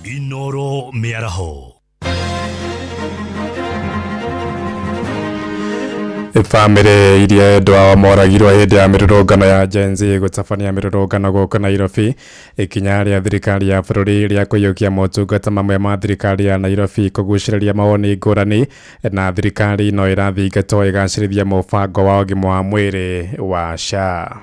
Inoro mĩaraho. Bamĩrĩ iria endwa ao moragirwo hĩndĩ ya mĩrũrũngano ya Gen Z gũtabania mĩrũrũngano gũkũ Nairobi. Ikinya rĩa thirikari ya bũrũri rĩa kũiyũkia motungata mamwe ma thirikari ya Nairobi kũgucĩrĩria mawoni ngũrani, na thirikari no ĩrathingatwo ĩgacĩrithie mũbango wa ũgima wa mwĩrĩ wa SHA.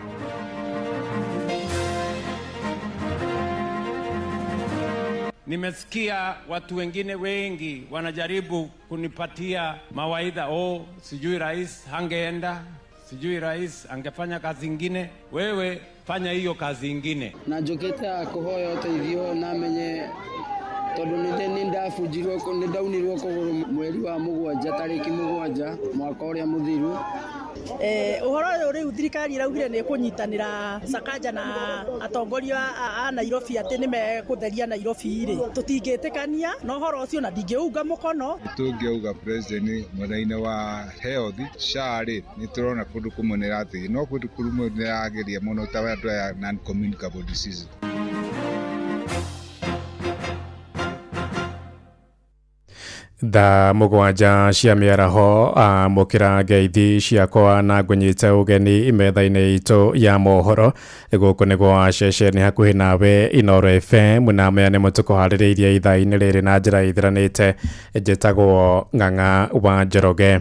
Nimesikia watu wengine wengi wanajaribu kunipatia mawaidha, oh, sijui rais hangeenda, sijui rais angefanya kazi ingine. Wewe fanya hiyo kazi ingine. Na njũkĩte haha kũhoya ũteithio na menye tondũ nĩ ndabunjirwo, nĩ ndaunirwo kũgũrũ mweri wa 7 tarĩki 7 mwaka ũrĩa mũthiru. Ũhoro ũyũ rĩu thirikari ĩraugire nĩ ĩkũnyitanĩra Sakaja na atongoria a Nairobi atĩ nĩ mekũtheria Nairobi rĩ, tũtingĩtĩkania na ũhoro ũcio na ndingĩunga mũkono. Tũngĩauga president mwena-inĩ wa health SHA rĩ, nĩ tũrona kũndũ kũmwe nĩ ĩrateithia, no kũndũ kũmwe nĩ ĩrageria mũno ta andũ aya non-communicable disease. Thaa 7 cia mĩaraho, amũkĩra ngeithi ciakwa na ngũnyite ũgeni metha-inĩ itũ ya mohoro. Gũkũ nĩ gwa ceceni hakuhĩ nawe Inoro FM, na maya nĩmo tũkũharĩrĩirie ithaa-inĩ rĩrĩ na njĩra ĩthiranĩte. Njĩtagwo Ng'ang'a wa Njoroge.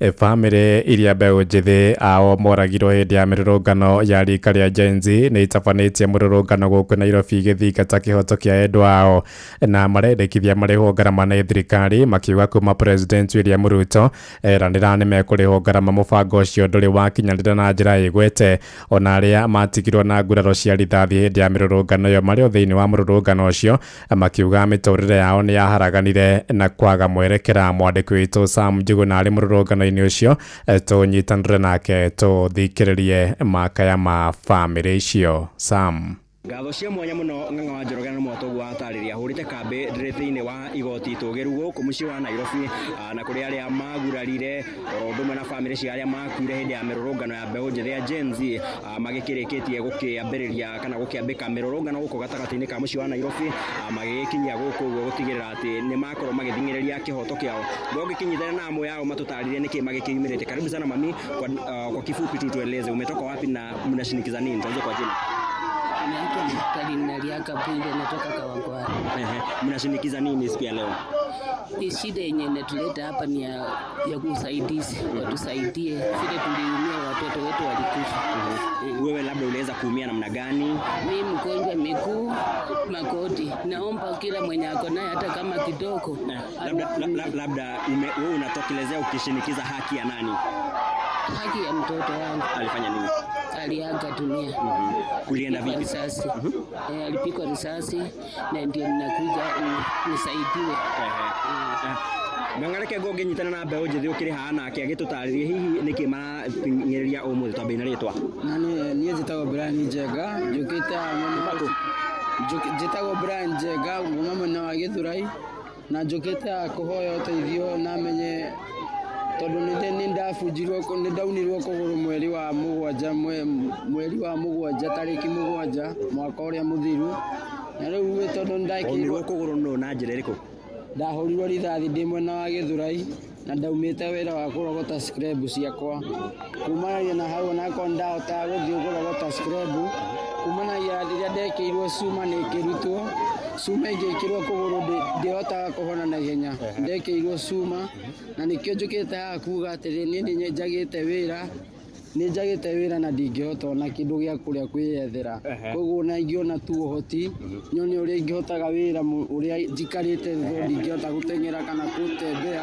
Bamĩrĩ iria mbeũ njĩthĩ ao moragirwo hĩndĩ ya mĩrũrũngano ya rika rĩa Gen Z nĩ itabanĩtie mũrũrũngano gũkũ Nairobi igĩthingata kĩhoto kĩa endwa ao, na marendekithia marĩhwo ngarama nĩ thirikari, makiuga kuma President William Ruto eranĩra nĩ mekũrĩhwo ngarama mũbango ũcio ndũrĩ wakinyanĩra na njĩra ĩgwete. Ona arĩa matigirwo na nguraro cia rithathi hĩndĩ ya mĩrũrũngano ĩyo marĩ o thĩinĩ wa mũrũrũngano ũcio, makiuga mĩtũrĩre yao nĩ yaharaganire na kwaga mwerekera. Mwandĩki witũ Sam Njuguna arĩ mũrũrũngano ũcio, tũnyitanĩre nake tũthikĩrĩrie makaya ma bamĩrĩ icio. Sam. Ngatho cia mwanya mũno Ng'ang'a wa Njoroge na mwatoguo watarĩria hũrĩte kambĩ ndĩrĩ thĩinĩ wa igoti itũgĩru gũkũ mũciĩ wa Nairobi, na kũrĩ arĩa magurarire oro ũndũ ũmwe na bamĩrĩ cia arĩa makuire hĩndĩ ya mĩrũrũngano ya mbeũ njĩthĩ ya Gen Z, magĩkĩrĩkĩtie gũkĩambĩrĩria kana gũkĩambĩka mĩrũrũngano gũkũ gatagatĩ-inĩ ka mũciĩ wa Nairobi, magĩgĩkinyia gũkũ ũguo gũtigĩrĩra atĩ nĩ makorwo magĩthing'ĩrĩria kĩhoto kĩao. Ngũgĩkinyithania na amwe ao matũtarĩrie nĩkĩ magĩkĩyumĩrĩte. Karibu sana mami, kwa kifupi tu tueleze umetoka wapi na mnashinikiza nini? Tuanze kwa jina. Naitwa Karina Liaka Bwire, natoka Kawangware. Mnashinikiza nini siku ya leo? Ni shida yenye inatuleta hapa ni ya usaidizi, watusaidie vile tuliumia, watoto wetu walikufa. Wewe labda uliweza kuumia namna gani? Mimi mgonjwa miguu, magoti. Naomba kila mwenye ako naye hata kama kidogo. Labda wewe unatokelezea ukishinikiza haki ya nani? Haki ya mtoto wangu. Alifanya nini? Aliaga dunia. Kulienda vipi? Risasi. Alipigwa risasi na ndio ninakuja nisaidiwe. Ngangareke ngo nginyitana na mbeũ njĩthĩ ũkĩrĩ haha nake agĩtũtarĩrie hihi nĩkĩ marathing'ĩrĩria ũmũthĩ. Twambie na rĩtwa. Na niĩ njĩtagwo Brian Njenga, njũkĩte njĩtagwo Brian Njenga kuma mwena wa Gĩthũrai, na njũkĩte haha kũhoya ũteithio na menye tondũ nĩ ndabunjirwo, nĩ ndaunirwo kũgũrũ mweri wa 7 mweri wa 7 tarĩki 7 mwaka ũrĩa mũthiru, na rĩu tondũ ndaunirwo kũgũrũ no na njĩra ĩrĩkũ? Ndahũrirwo rithathi ndĩ mwena wa Gĩthũrai na ndaumĩte wĩra wa kũrogota scrap ciakwa. Kumanagia na hau onakorwo ndahotaga gũthiĩ kũrogota scrap, kumanagia rĩrĩa ndekĩirwo cuma nĩ ĩkĩrutwo, cuma ĩngĩkĩrwo kũgũrũ ndĩhotaga kũhona na ihenya. Ndekĩirwo cuma na nĩkĩo njũkĩte haha kuga atĩrĩ, niĩ nĩ njagĩte wĩra, nĩ njagĩte wĩra na ndingĩhota ona kĩndũ gĩa kũrĩa kwĩyethera. Koguo ona ingĩona tu ũhoti nyone ũrĩa ingĩhotaga wĩra ũrĩa njikarĩte tondũ ndingĩhota gũteng'era kana gũtembea,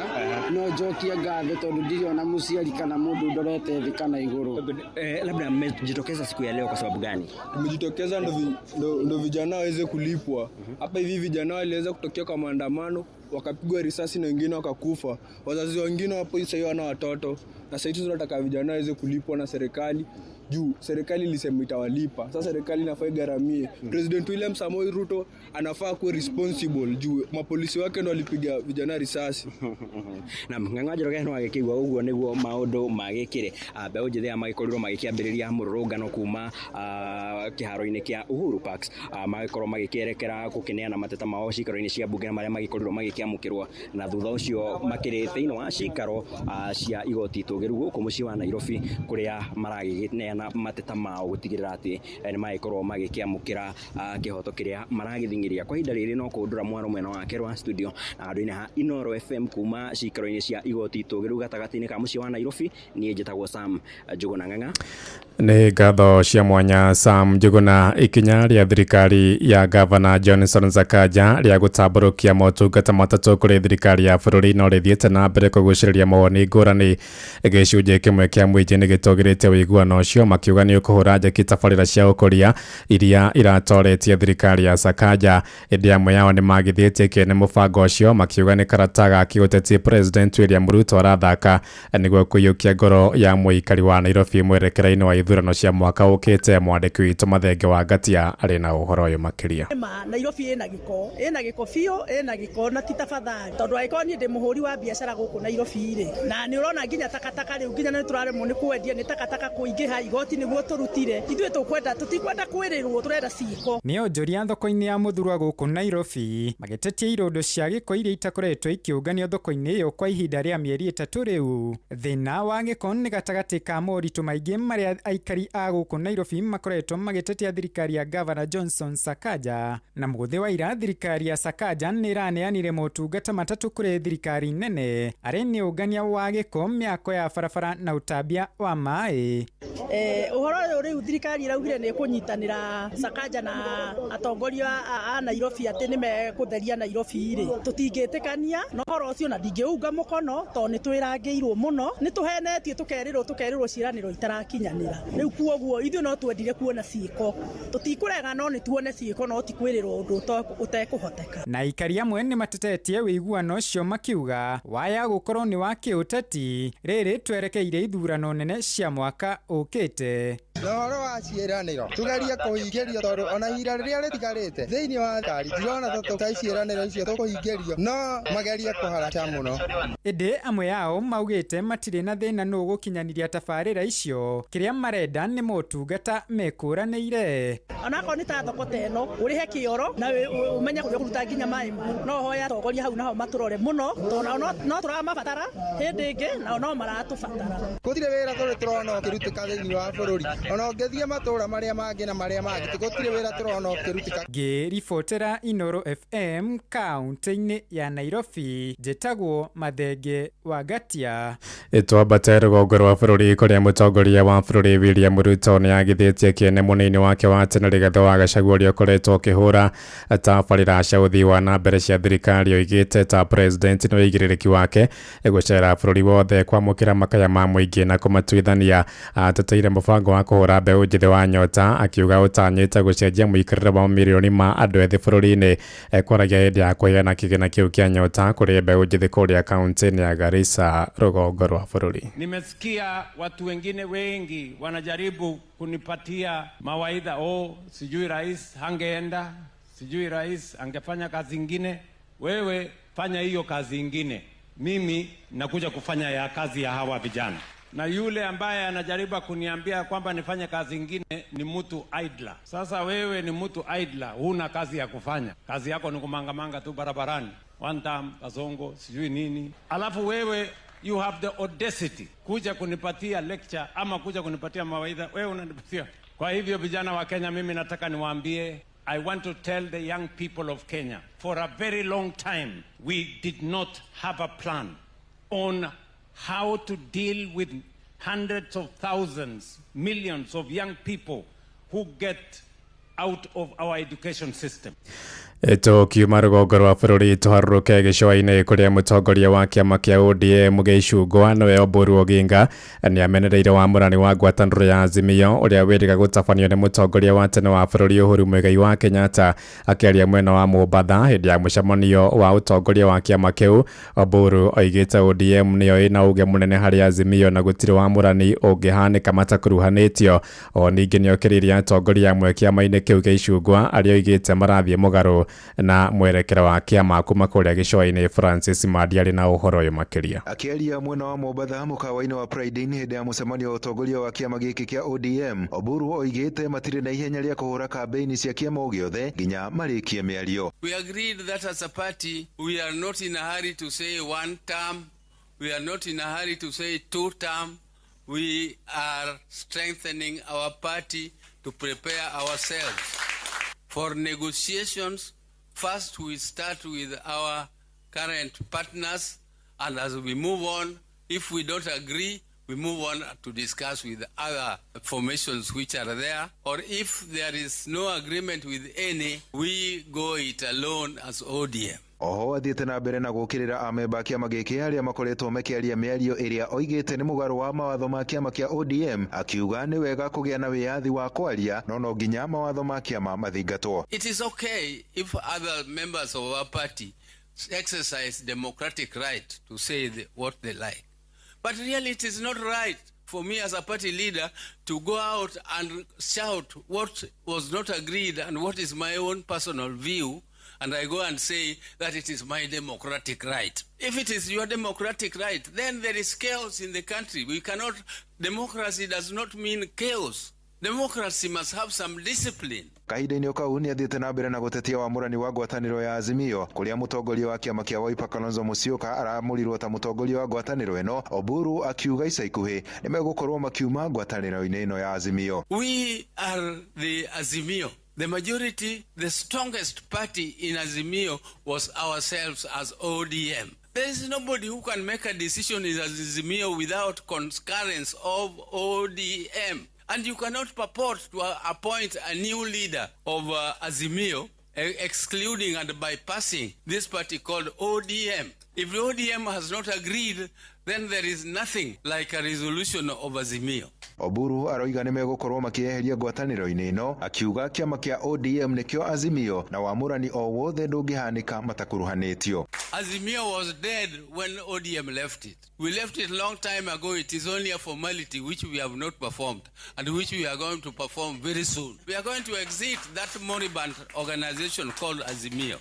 no njokie ngatho tondũ ndirĩ ona mũciari kana mũndũ ndorete thĩ kana igũrũ. Labda mmejitokeza siku ya leo kwa sababu gani? Tumejitokeza ndo vijana waweze kulipwa. Hapa hivi vijana waliweza kutokea kwa maandamano, wakapigwa risasi na wengine wakakufa. Wazazi wengine wapo sasa wana watoto, na sasa tunataka vijana waweze kulipwa na serikali. Juu serikali ilisema itawalipa. Sasa serikali inafaa igharamie. President William Samoei Ruto anafaa kuwa responsible juu mapolisi wake ndo walipiga vijana risasi. Na Ng'ang'a Njoroge no agĩkĩigua ũguo nĩguo maũndũ magĩkĩrĩ. Mbeũ njĩthĩ aya magĩkorirwo magĩkĩambĩrĩria mũrũrũngano kuma kĩharo-inĩ kĩa Uhuru Parks, magĩkorwo magĩkĩerekera gũkĩneana mateta mao cikaro-inĩ cia mbunge na marĩa magĩkorirwo magĩkĩamũkĩrwo, na thutha ũcio makĩrĩ thĩinĩ wa cikaro cia igoti tũgĩru gũkũ mũciĩ wa Nairobi, kũrĩa maragĩneana mateta mao gũtigĩrĩra atĩ nĩ magĩkorwo magĩkĩamũkĩra kĩhoto kĩrĩa maragĩthing'ĩria. Kwa ihinda rĩrĩ no kũndũra mwaro mwena wake rwa studio na handũ-inĩ ha Inooro FM kuma cikaro-inĩ cia igoti tũgĩru gatagatĩ-inĩ ka mũciĩ wa Nairobi, niĩ njĩtagwo Sam Njũgũna Ng'ang'a. Nĩ ngatho cia mwanya Sam Njũgũna. Ikinya rĩa thirikari ya Gavana Johnson Sakaja rĩa gũtambũrũkia motungata matatũ kũrĩ thirikari ya bũrũri no rĩthiĩte na mbere kũgucĩrĩria mawoni ngũrani. Gĩcunjĩ kĩmwe kĩa mũingĩ nĩ gĩtũgĩrĩte ũiguano ũcio, makiuga nĩ ũkũhũra njeki tabarĩra cia ũkũria iria iratoretie thirikari ya Sakaja. Ĩndĩ amwe yao nĩ magithĩtie kĩene mũbango ũcio, makiuga nĩ karata ga kĩũteti President William Ruto arathaka nĩguo kũiyũkia ngoro ya mũikari wa Nairobi mwerekera-inĩ wa ithurano cia mwaka ũkĩte. Mwandĩki witũ Mathenge wa Ngatia arĩ na ũhoro ũyũ makĩria. Ma Nairobi ĩna gĩko, ĩna gĩko biũ, ĩna gĩko na ti tafadhali, tondũ angĩkorwo niĩ ndĩ mũhũri wa biacara gũkũ Nairobi rĩ, na nĩ ũrona nginya takataka rĩu nginya nĩ tũraremwo nĩ kwendia nĩ takataka kũingĩha, igoti nĩguo tũrutire. Ithuĩ tũkwenda, tũtikwenda kwĩrĩrwo, tũrenda ciĩko. Nĩ onjoria thoko-inĩ ya Mũthurwa gũkũ Nairobi magĩtetia irondo cia gĩko iria itakoretwo ikĩũnganio thoko-inĩ ĩyo kwa ihinda rĩa mĩeri 3 rĩu. Thĩna wa gĩko nĩ gatagatĩ ka moritũ maingĩ marĩa aikari a gũkũ Nairobi makoretwo magĩtetia thirikari ya Gavana Johnson Sakaja. Na mũthĩ wa ira thirikari ya Sakaja nĩ ĩraneanire motungata matatũ kũrĩ thirikari nene arĩ nĩ ũngania wa gĩko, mĩako ya barabara na ũtambia wa maĩ. Ũhoro ũyũ rĩu thirikari ĩraugire nĩ ĩkũnyitanĩra Sakaja na atongoria a Nairobi atĩ nĩ mekũtheria Nairobi rĩ, tũtingĩtĩkania na ũhoro ũcio na ndingĩunga mũkono tondũ nĩ twĩrangĩirwo mũno, nĩ tũhenetio, tũkerĩrwo ciĩranĩro itarakinyanĩra. Rĩu kuoguo ithuĩ no twendire kuona ciĩko, tũtikũrega no nĩ tuone ciĩko, no ti kwĩrĩrwo ũndũ ũtekũhoteka. Na aikari amwe nĩ matetetie ũiguano ũcio makiuga waya gũkorwo nĩ wa kĩũteti rĩrĩ twerekeire ithurano nene cia mwaka ũkĩte. Na ũhoro wa ciĩranĩro tugerie kũhingĩrio, tondũ ona ihinda rĩrĩa rĩtigarĩte thĩinĩ wa thirikari ndirona ta ciĩranĩro icio tũkũhingĩrio, no magerie kũharata mũno. Ĩndĩ amwe ao maugĩte matirĩ na thĩna nũ gũkinyanĩria tabarĩra icio, kĩrĩa marenda nĩ motungata mekũranĩire. Onakorwo nĩ ta thoko ta ĩno ũrĩhe kĩoro na ũmenye kũrĩa ũkũruta nginya maĩ mau, no hoya atongoria hau naho matũrore mũno, tondũ no tũramabatara hĩndĩ ĩngĩ nao no maratũbatara. Gũtirĩ wĩra tũrĩ tũrona ũkĩrutĩka thĩinĩ wa bũrũri, ona ũngĩthiĩ matũũra marĩa mangĩ na marĩa mangĩ gũtirĩ wĩra tũrona ũkĩrutĩka. Ngĩribotera Inooro FM kaunti-inĩ ya Nairobi, njĩtagwo Mathenge wa Ngatia. Twambate rũgongo rwa bũrũri kũrĩa mũtongoria wa bũrũri William Ruto nĩ agithĩtie kĩene mũnini wake wa tene Rigathĩ wa Gachagua ũrĩa ũkoretwo ũkĩhũra tabarĩra cia ũthii wa na mbere cia thirikari, oigĩte ta president nĩ ũigĩrĩrĩki wake gũcera bũrũri wothe kwamũkĩra makaya ma mũingĩ na kũmatuithania. Ateteire mũbango wa kũhũra mbeũ njĩthĩ wa nyota, akiuga ũtanyĩte gũcenjia mũikarĩre wa mamirioni ma andũ ethĩ bũrũri-inĩ. Kwaragia hĩndĩ ya kũheana kĩgĩna kĩu kĩa nyota kũrĩ mbeũ njĩthĩ kũrĩa kaunti-inĩ ya Garissa rũgongo rwa bũrũri. Nimesikia watu wengine wengi wanajaribu kunipatia mawaidha, oh, sijui rais hangeenda, sijui rais angefanya kazi ingine. Wewe fanya hiyo kazi ingine, mimi nakuja kufanya ya kazi ya hawa vijana. Na yule ambaye anajaribu kuniambia kwamba nifanye kazi ingine ni mtu idler. Sasa wewe ni mtu idler, huna kazi ya kufanya, kazi yako ni kumangamanga tu barabarani, one time kazongo sijui nini, alafu wewe you have the audacity kuja kunipatia lecture ama kuja kunipatia mawaidha, wewe unanipatia. Kwa hivyo vijana wa Kenya, mimi nataka niwaambie, I want to tell the young people of Kenya, for a very long time we did not have a plan on how to deal with hundreds of thousands, millions of young people who get out of our education system. Tukiuma rũgongo rwa bũrũri tũharũrũke gĩcũa-inĩ kũrĩa mũtongoria wa kĩama kĩa ODM gĩicungwa nĩwe Oburu Oginga nĩamenereire wamũrani wa ngwatanĩro ya Azimio ũrĩa wĩrĩga gũtabanio nĩ mũtongoria wa tene wa bũrũri Uhuru Muigai wa Kenyatta. Akĩaria mwena wa Mombatha hĩndĩ ya mũcemanio wa ũtongoria wa kĩama kĩu, Oburu oigĩte ODM nĩyo ĩna uge mũnene harĩ Azimio na gũtirĩ wamũrani ũngĩhanĩka matakuruhanĩtio. O ningĩ nĩokĩrĩirie atongoria amwe kĩama-inĩ kĩu gĩa icungwa arĩa oigĩte marathiĩ mũgarũ na mwerekero wa kĩama kuma kũrĩa gĩcũa-inĩ. Francis Madi arĩ na ũhoro ũyũ makĩria. Akĩaria mwena wa Mombatha mũkawa-inĩ wa Pride Inn hĩndĩ ya mũcemanio wa ũtongoria wa kĩama gĩkĩ kĩa ODM, Oburu oigĩte matirĩ na ihenya rĩa kũhũra kambĩini cia kĩama o gĩothe nginya marĩkie mĩario. We agreed that as a party we are not in a hurry to say one term, we are not in a hurry to say two term. We are strengthening our party to prepare ourselves for negotiations. First, we start with our current partners, and as we move on, if we don't agree, we move on to discuss with other formations which are there, or if there is no agreement with any, we go it alone as ODM. Oho athiĩte na mbere na gũkĩrĩra amemba a kĩama gĩkĩ arĩa makoretwo makĩaria mĩario ĩrĩa oigĩte nĩ mũgarũ wa mawatho ma kĩama kĩa ODM, akiuga nĩ wega kũgĩa na wĩyathi wa kwaria no no nginya mawatho ma kĩama mathingatwo. It is okay if other members of our party exercise democratic right to say what they like. But really it is not right for me as a party leader to go out and shout what was not agreed and what is my own personal view, and I go and say that it is my democratic right. If it is your democratic right, then there is chaos in the country. We cannot, democracy does not mean chaos. Democracy must have some discipline. Kahinda-inĩ kau nĩ athiĩte na mbere na gũtetia wamũrani wa ngwatanĩro ya Azimio kũrĩa mũtongoria wa kĩama kĩa Wiper Kalonzo Musyoka aramũrirwo ta mũtongoria wa ngwatanĩro ĩno. Oburu akiuga ica ikuhĩ nĩ megũkorwo makiuma ngwatanĩro-inĩ ĩno ya Azimio. We are the Azimio. The majority, the strongest party in Azimio was ourselves as ODM. There is nobody who can make a decision in Azimio without concurrence of ODM. And you cannot purport to appoint a new leader of Azimio, excluding and bypassing this party called ODM. If the ODM has not agreed, then there is nothing like a resolution of Azimio. Oburu aroiga nĩ megũkorwo makĩeheria ngwatanĩro-inĩ ĩno, akiuga kĩama kĩa ODM nĩkĩo Azimio na wamũrani o wothe ndũngĩhanĩka matakuruhanĩtio. Azimio was dead when ODM left it. We left it long time ago. It is only a formality which we have not performed and which we are going to perform very soon. We are going to exit that moribund organization called Azimio.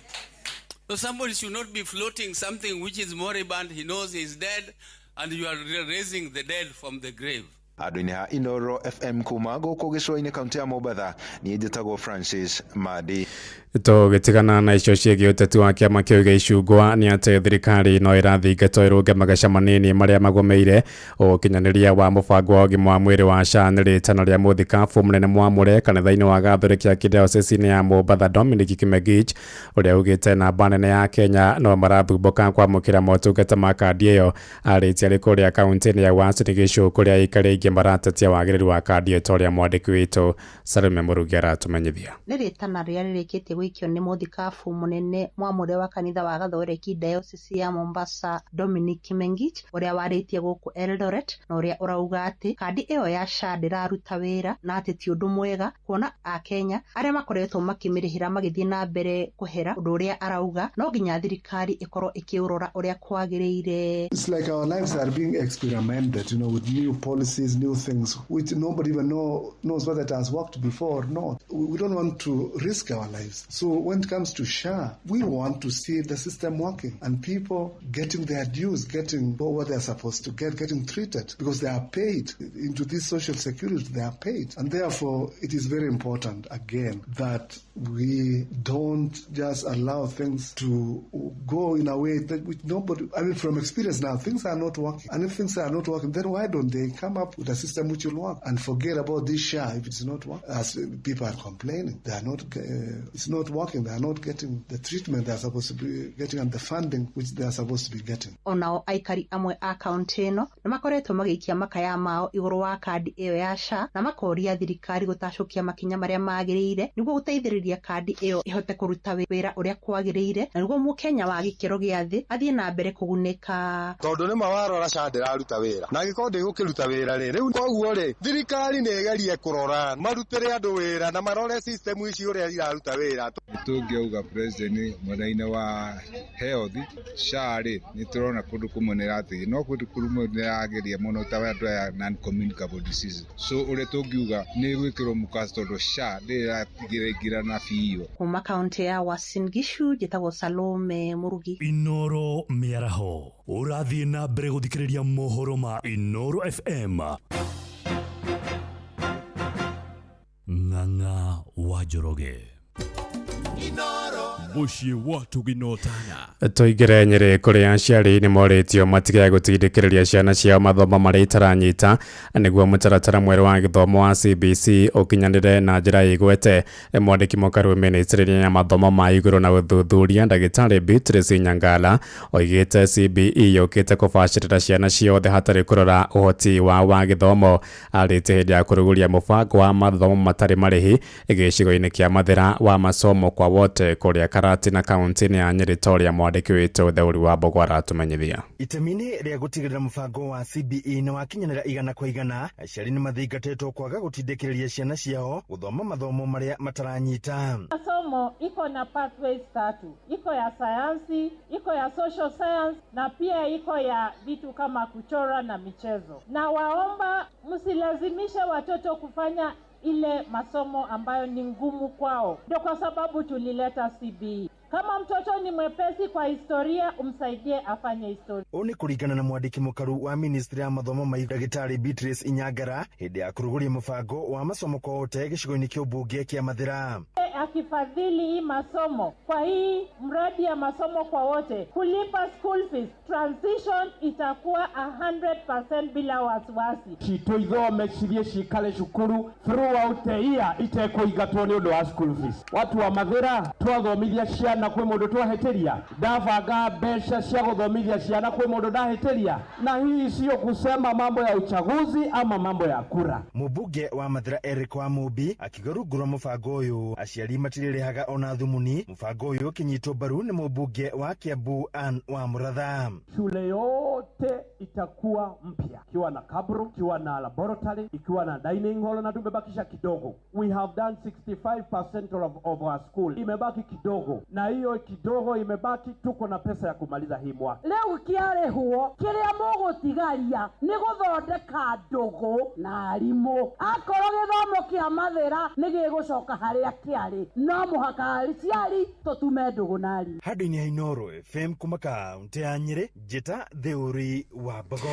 So somebody should not be floating something which is moribund. He knows he is dead, and you are raising the dead from the grave. Andũ-inĩ ha Inoro FM kuma gũkũ gĩcũa-inĩ kaunti ya Mombatha, niĩ njĩtagwo Francis Madi. Tũgĩtigana na icio ciĩgiĩ ũteti wa kĩama kĩu gĩa icungwa nĩ atĩ thirikari no ĩrathingatwo ĩrũnge magaca manini marĩa magũmĩire ũkinyanĩria wa mũbango wa ũgima wa mwĩrĩ wa SHA nĩ rĩtana rĩa mũthikabu mũnene mwamũre kanitha-inĩ wa Gathoreki ya kĩdiocese ya Mombatha Dominic Kimengich ũrĩa ugĩte namba nene ya Kenya no marathumbũka kwamũkĩra motungata ma kandi ĩyo. Arĩtie arĩ kũrĩa kaunti-inĩ ya Uasin Gishu kũrĩa aikari aingĩ maratetia wagĩrĩru wa kandi ĩyo ta ũrĩa mwandĩki witũ Salome Mũrugi aratũmenyithia. Nĩ rĩtana rĩrĩa rĩrĩkĩtie gũikio nĩ mũthikabu mũnene mwamũre wa kanitha wa Gathoreki Diocese ya Mombasa Dominic Kimengich ũrĩa warĩtie gũkũ Eldoret na ũrĩa ũrauga atĩ kandi ĩyo ya SHA ndĩraruta wĩra na atĩ ti ũndũ mwega kuona akenya arĩa makoretwo makĩmĩrĩhĩra magĩthiĩ na mbere kũhera, ũndũ ũrĩa arauga no nginya thirikari ĩkorwo ĩkĩũrora ũrĩa kwagĩrĩire. It's like our lives are being experimented, you know, with new policies, new things which nobody even knows whether it has worked before or not. We don't want to risk our lives. So when it comes to SHA, we want to see the system working and people getting their dues, getting what they're supposed to get, getting treated, because they are paid into this social security, they are paid. And therefore, it is very important, again, that we don't just allow things to go in a way that which nobody, I mean, from experience now, things are not working. And if things are not working, then why don't they come up with a system which will work and forget about this SHA if it's not working? As people are complaining, they are not, it's not not working. They are not getting the treatment they are supposed to be getting and the funding which they are supposed to be getting. Onao aikari amwe a kaunti ĩno nĩ makoretwo magĩikia makaya mao igũrũ wa kandi ĩyo ya SHA na makoria thirikari gũtacũkia makinya marĩa magĩrĩire nĩguo gũteithĩrĩria kandi ĩyo ĩhote kũruta wĩra ũrĩa kwagĩrĩire na nĩguo mũkenya wa gĩkĩro gĩa thĩ athiĩ na mbere kũgunĩka. Tondũ nĩ ma warora SHA ndĩraruta wĩra na angĩkorwo ndĩgũkĩruta wĩra rĩ, rĩu koguo rĩ, thirikari nĩ ĩgerie kũrora marutĩre andũ wĩra na marore system ici ũrĩa iraruta wĩra. Tũngĩauga president mwena-inĩ wa health SHA rĩ, nĩ tũrona kũndũ kũmwe nĩ ĩrateithia no kũndũ kũmwe nĩ ĩrageria mũno ta andũ aya non communicable diseases, so ũrĩa tũngiuga nĩ gwĩkĩrwo mũkaco tondũ SHA ndĩraingĩrana biũ. Kuma kaunti ya Uasin Gishu njĩtagwo Salome Murugi. Inoro mĩaraho ũrathiĩ na mbere gũthikĩrĩria mohoro ma Inoro FM. Ng'ang'a wa Njoroge. Mũciĩ wa Tũginotana. Tũingĩre Nyĩrĩ kũrĩa aciari nĩ morĩtio matige gũtindĩkĩrĩria ciana ciao mathomo marĩa itaranyita nĩguo mũtaratara mwerũ wa gĩthomo wa CBC ũkinyanĩre na njĩra ĩgwete. Mwandĩki mũkaru mĩnĩstĩrĩ ya mathomo ma igũrũ na ũthuthuria ndagĩtarĩ Beatrice Nyangala oigĩte CBE yũkĩte kũbacĩrĩra ciana ciothe hatarĩ kũrora ũhoti wao wa gĩthomo. Arĩtie hĩndĩ ya kũrugũria mũbango wa mathomo matarĩ marĩhi gĩcigo-inĩ kĩa Mathĩra wa masomo kwa wote kũrĩa Karatina kaunti-inĩ ya Nyĩrĩ ta ũrĩa mwandĩki witũ Theuri wa Mbogo aratumenyithia. Itemi-inĩ rĩa gũtigĩrĩra mũbango wa CBE nĩ wakinyanĩra igana kwa igana, aciari nĩ mathingatĩtwo kwaga gũtindĩkĩrĩria ciana ciao gũthoma mathomo marĩa mataranyita. Masomo iko na pathways tatu, iko ya sayansi, iko ya social science na pia iko ya vitu kama kuchora na michezo. Na waomba msilazimishe watoto kufanya ile masomo ambayo ni ngumu kwao. Ndio kwa sababu tulileta CBE. Kama mtoto ni mwepesi kwa historia, umsaidie afanye historia. Ũũ nĩ kũringana na mwandĩki mũkaru wa ministry ya mathomo ma ndagĩtarĩ Beatrice Inyangara hĩndĩ ya kũrugũria mũbango wa masomo kwa wote gĩcigo-inĩ kĩa ũmbunge kĩa Mathĩra. Akifadhili hii masomo kwa hii mradi ya masomo kwa wote, kulipa school fees, transition itakuwa 100% bila wasiwasi. Citũ ithome cithie cikare cukuru throughout the year itekũingatwo nĩ ũndũ wa school fees. Watu wa Mathĩra twathomithia ciana kwĩ mũndũ twahĩtĩria, ndabanga mbeca cia gũthomithia ciana kwĩ mũndũ ndahĩtĩria, na hii sio kusema mambo ya uchaguzi ama mambo ya kura. Mũmbunge wa Mathĩra Eric Wamũmbi akiuga rungu rwa mũbango ũyũ aciari matirĩrĩhaga ona thumuni. Mũbango ũyũ ũkĩnyitwo mbaru nĩ mũmbunge wa Kiambu Ann wa Mũratha. Shule yote itakuwa mpya, ikiwa na kabro, ikiwa na laboratory, ikiwa na dining hall, na tumebakisha kidogo. We have done 65% of our school, imebaki kidogo, na hiyo kidogo imebaki, tuko na pesa ya kumaliza hii mwaka. Rĩu kĩarĩhwo kĩrĩa mũgũtigaria nĩ gũthondeka ndũgũ na arimũ. Akorwo gĩthomo kĩa Mathĩra nĩ gĩgũcoka harĩa kĩarĩ, no mũhaka aciari tũtume ndũgũ na arimũ. Handũ-inĩ ha Inoro FM kuma kaunti ya Nyĩrĩ, njĩta Theuri wa Mbogo.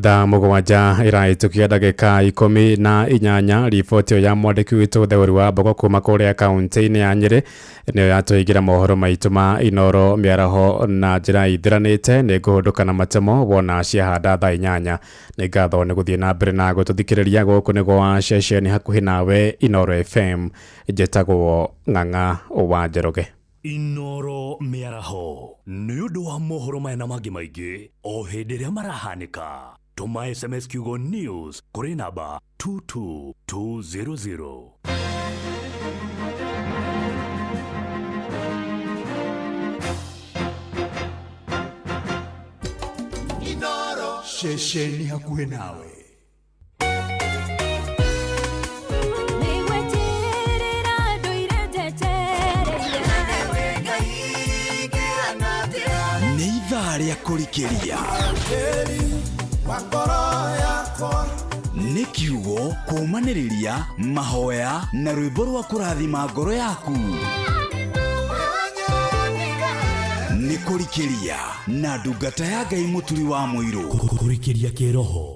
Thaa mũgwanja ĩrahĩtũkia ndagĩka 18. Riboti ĩyo ya mwandĩki witũ Theuri wa Mbogo kuma kũrĩa kaunti-inĩ ya Nyĩrĩ nĩyo yatũhingĩra mohoro maitũ ma Inoro mĩaraho na njĩra ithiranĩte. Nĩ ngũhũndũka na matemo wona ciahanda thaa 8. Nĩ ngatho nĩ gũthiĩ na mbere na gũtũthikĩrĩria. Gũkũ nĩ gwa ceceni hakuhĩ nawe Inoro FM. Njĩtagwo Ng'ang'a wa Njoroge. Inoro mĩaraho nĩ ũndũ wa mohoro maya na mangĩ maingĩ o hĩndĩ ĩrĩa marahanĩka. Tũma SMS kiugo news kũrĩ namba 22200. Ceceni hakuhĩ nawe. Nĩ ithaa rĩa kũrikĩria, nĩ kiugo kũũmanĩrĩria, mahoya na rwĩmbo rwa kũrathima ngoro yaku. Nĩ kũrikĩria na ndungata ya Ngai Mũturi wa Mũirũ. Kũrikĩria kĩroho.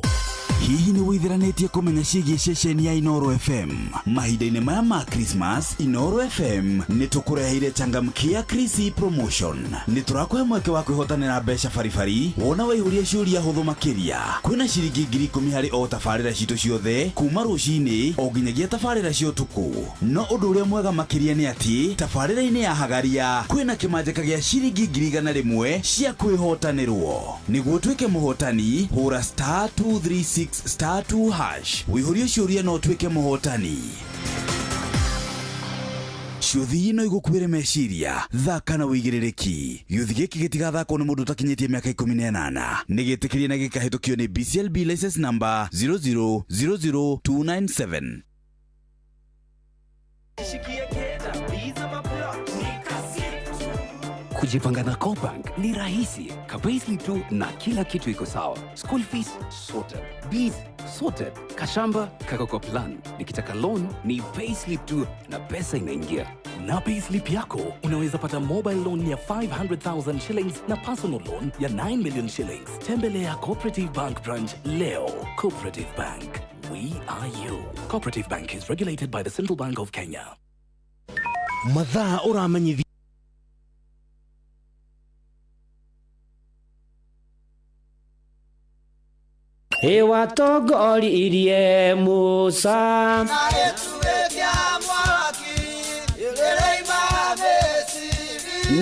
Hihi nĩ wĩitheranĩtie kũmenya ciĩgiĩ ceceni ya Inoro FM? Mahinda-inĩ maya ma Christmas, Inoro FM nĩ tũkũreheire changamkia Chrissy promotion. Nĩ tũrakũhe mweke wa kwĩhotanĩra mbeca baribari wona waihũria ciũria hũthũ makĩria. Kwĩna ciringi 10,000 harĩ o tabarĩra citũ ciothe kuma rũcinĩ o nginyagia tabarĩra cia ũtukũ. No ũndũ ũrĩa mwega makĩria nĩ atĩ tabarĩra-inĩ ya Hagaria kwĩna kĩmanjĩka gĩa ciringi 100,000 cia kwĩhotanĩrwo. Nĩguo ũtuĩke mũhotani, hũra star 236 star 2 hash wĩihũrie ciũria na ũtuĩke mũhotani. Ciũthi no igũkuĩre meciria, thaka na wĩigĩrĩrĩki. Gĩũthi gĩkĩ gĩtigathakwo nĩ mũndũ ũtakinyĩtie mĩaka 18. Nĩ gĩtĩkĩrie na gĩkahĩtũkio nĩ BCLB license number 0000297. Kujipanga na CoBank ni rahisi. Ka-payslip tu na kila kitu iko sawa. School fees sorted. Bills sorted. Kashamba kako kwa plan. Nikitaka loan ni payslip tu na pesa inaingia. Na payslip yako unaweza pata mobile loan ya 500,000 shillings na personal loan ya 9 million shillings. Tembelea Cooperative Bank branch leo. Cooperative Bank. We are you. Cooperative Bank is regulated by the Central Bank of Kenya. Mathaa ũramenyithio. Ĩwatongoririe Musa.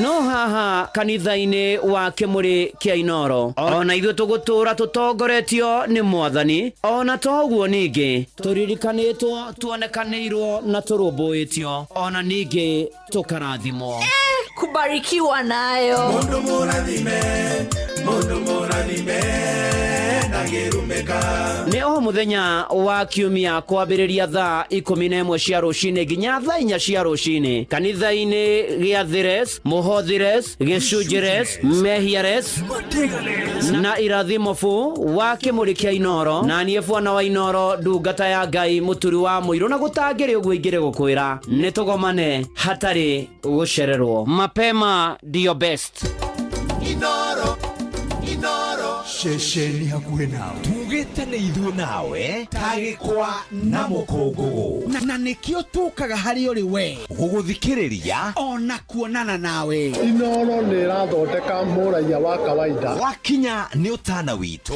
No haha kanitha-inĩ wa Kĩmũrĩ kĩa Inoro ona ithuĩ tũgũtũra tũtongoretio nĩ Mwathani, ona to ũguo ningĩ tũririkanĩtwo, tuonekanĩirwo na tũrũmbũĩtio, ona ningĩ tũkarathimwo. Kubarikiwa nayo. Mundu mũrathime, mundu mũrathime ndangĩrumĩka. Nĩ o mũthenya wa kiumia kwambĩrĩria thaa 11 cia rũcinĩ nginya thaa 4 cia rũcinĩ kanitha-inĩ gĩa Thires, Mũhothires, Gĩcunjĩres, Mehiares na Irathimobu wa Kĩmũrĩ kĩa Inoro, na niĩ bwana wa Inoro, ndungata ya Ngai, mũturi wa mũirũ, na gũtangĩrĩ ũguo ingĩrĩ gũkwĩra nĩ tũgomane hatarĩ gũcererwo. Mapema ndio best. Inoro, Inoro. Ceceni hakuhĩ nawe. Tugĩte nĩ ithuĩ nawe ta gĩkwa na mũkũngũgũ. Na nĩkĩo tũkaga harĩ ũrĩ we gũgũthikĩrĩria ona kuonana nawe. Inoro nĩ ĩrathondeka mũraiya wa kawaida. Wakinya nĩ ũtana witũ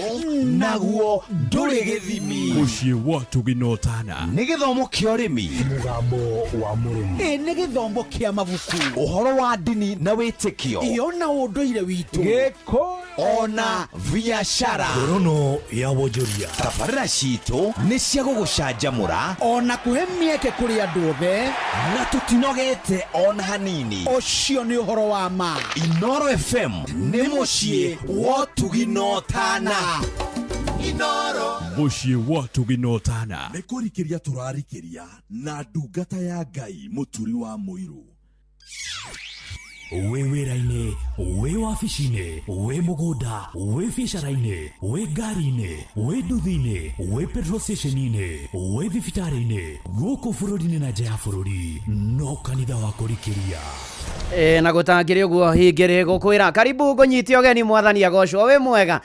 naguo ndũrĩ gĩthimi. Mũciĩ wa Tũgĩ na Ũtana. Nĩ gĩthomo kĩa ũrĩmi. Mũgambo wa mũrĩmi. Ĩ nĩ gĩthomo kĩa mabuku. Ũhoro wa ndini na wĩtĩkio. Ĩ ona ũndũire witũ. Gĩkũyũ ona biacara. Ngorono ya wonjoria. Tabarĩra citũ nĩ cia gũgũcanjamũra ona kũhe mĩeke kũrĩ andũ othe, na tũtinogete ona hanini. Ũcio nĩ ũhoro wa ma. Inoro FM nĩ mũciĩ wa ũtugi na ũtana. Inoro. Mũciĩ wa ũtugi na ũtana. Nĩ kũrikĩria tũrarikĩria na ndungata ya Ngai mũturi wa mũirũ. Wĩ wĩra-inĩ, wĩ wabici-inĩ, wĩ mũgũnda, wĩ biacara-inĩ, wĩ ngari-inĩ, wĩ nduthi-inĩ, wĩ petrol station-inĩ, wĩ thibitarĩ-inĩ, gũkũ bũrũri-inĩ na nja ya bũrũri, no kanitha wa kũrikĩria. Na gũtangĩrĩ ũguo hingĩrĩ gũkwĩra karibu ngũnyite ũgeni Mwathani agocwo. Wĩ mwega?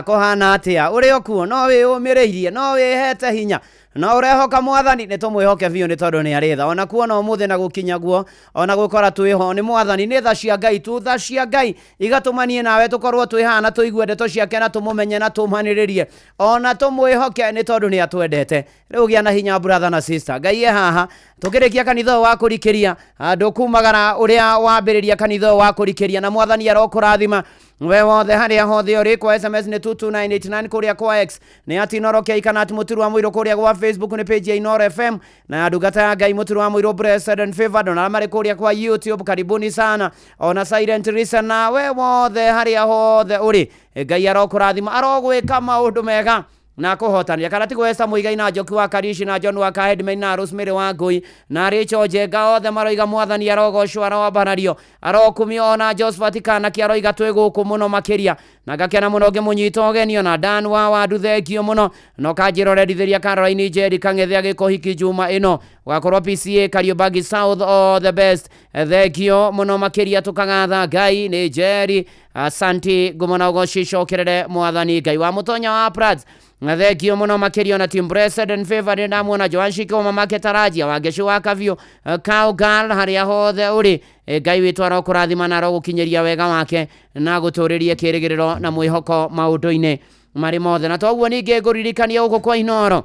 Kũhana atĩa? Ũrĩ o kuo? No wĩyũmĩrĩirie? No wĩhete hinya? No ũrehoka Mwathani? Nĩ tũmwĩhoke biũ nĩ tondũ nĩ arĩ tha. Ona kuona ũmũthĩ na gũkinya guo, ona gũkora twĩho nĩ Mwathani, nĩ tha cia Ngai tu, tha cia Ngai igatũma niĩ nawe tũkorwo twĩ haha na tũigue ndeto ciake na tũmũmenye na tũmanĩrĩrie, ona tũmwĩhoke nĩ tondũ nĩ atwendete. Rĩu gĩa na hinya brother na sister, Ngai e haha. Tũkĩrĩkia kanitha ũyũ wa kũrikĩria, ndũkumagara ũrĩa wambĩrĩria kanitha ũyũ wa kũrikĩria, na Mwathani arokũrathima we wothe harĩa hothe ũrĩ. Kwa SMS nĩ 22989, kũrĩa kwa X nĩ at Inoro K kana at Mũturi wa Mũirũ, kũrĩa gwa Facebook nĩ page ya Inoro FM na ya ndungata ya Ngai Mũturi wa Mũirũ blessed and favored, na marĩ kũrĩa kwa YouTube karibuni sana, ona silent listener, we wothe harĩa hothe ũrĩ, Ngai arokũrathima, arogwĩka maũndũ mega na kũhotania. Kana tigwo Esther Muigai na Njoki wa Karishi na John wa Kahedman na Rosemary wa Ngui na Rachel Njenga, othe maroiga Mwathani arogocwo, aroambarario, arokumio, ona Josephat Kanaki aroiga twĩ gũkũ mũno makĩria, na ngakena mũno ngĩmũnyita ũgeni, ona Dan wa Wandu thengio mũno, no kanjĩra ũrendithĩria Caroline Njeri Kang'ethe agĩkũhiki Juma ĩno, ũgakorwo PCA Kariobangi South, all the best, thengio mũno makĩria, tũkagatha Ngai nĩ Njeri, asanti ngumo na ũgoci icokerere Mwathani Ngai wa mũtonya wa Prats. Na thengio mũno makĩria na team blessed and favored ndamuona Joan Shiko mamake Tarajia Wangeci wa Kabiũ, Cowgirl harĩa hothe ũrĩ. Ngai witũ arokũrathima na arogũkinyĩria wega wake na gũtũrĩrie kĩrĩgĩrĩro na mwĩhoko maũndũ-inĩ marĩ mothe. Na toguo ningĩ ngũririkania gũkũ kwa Inoro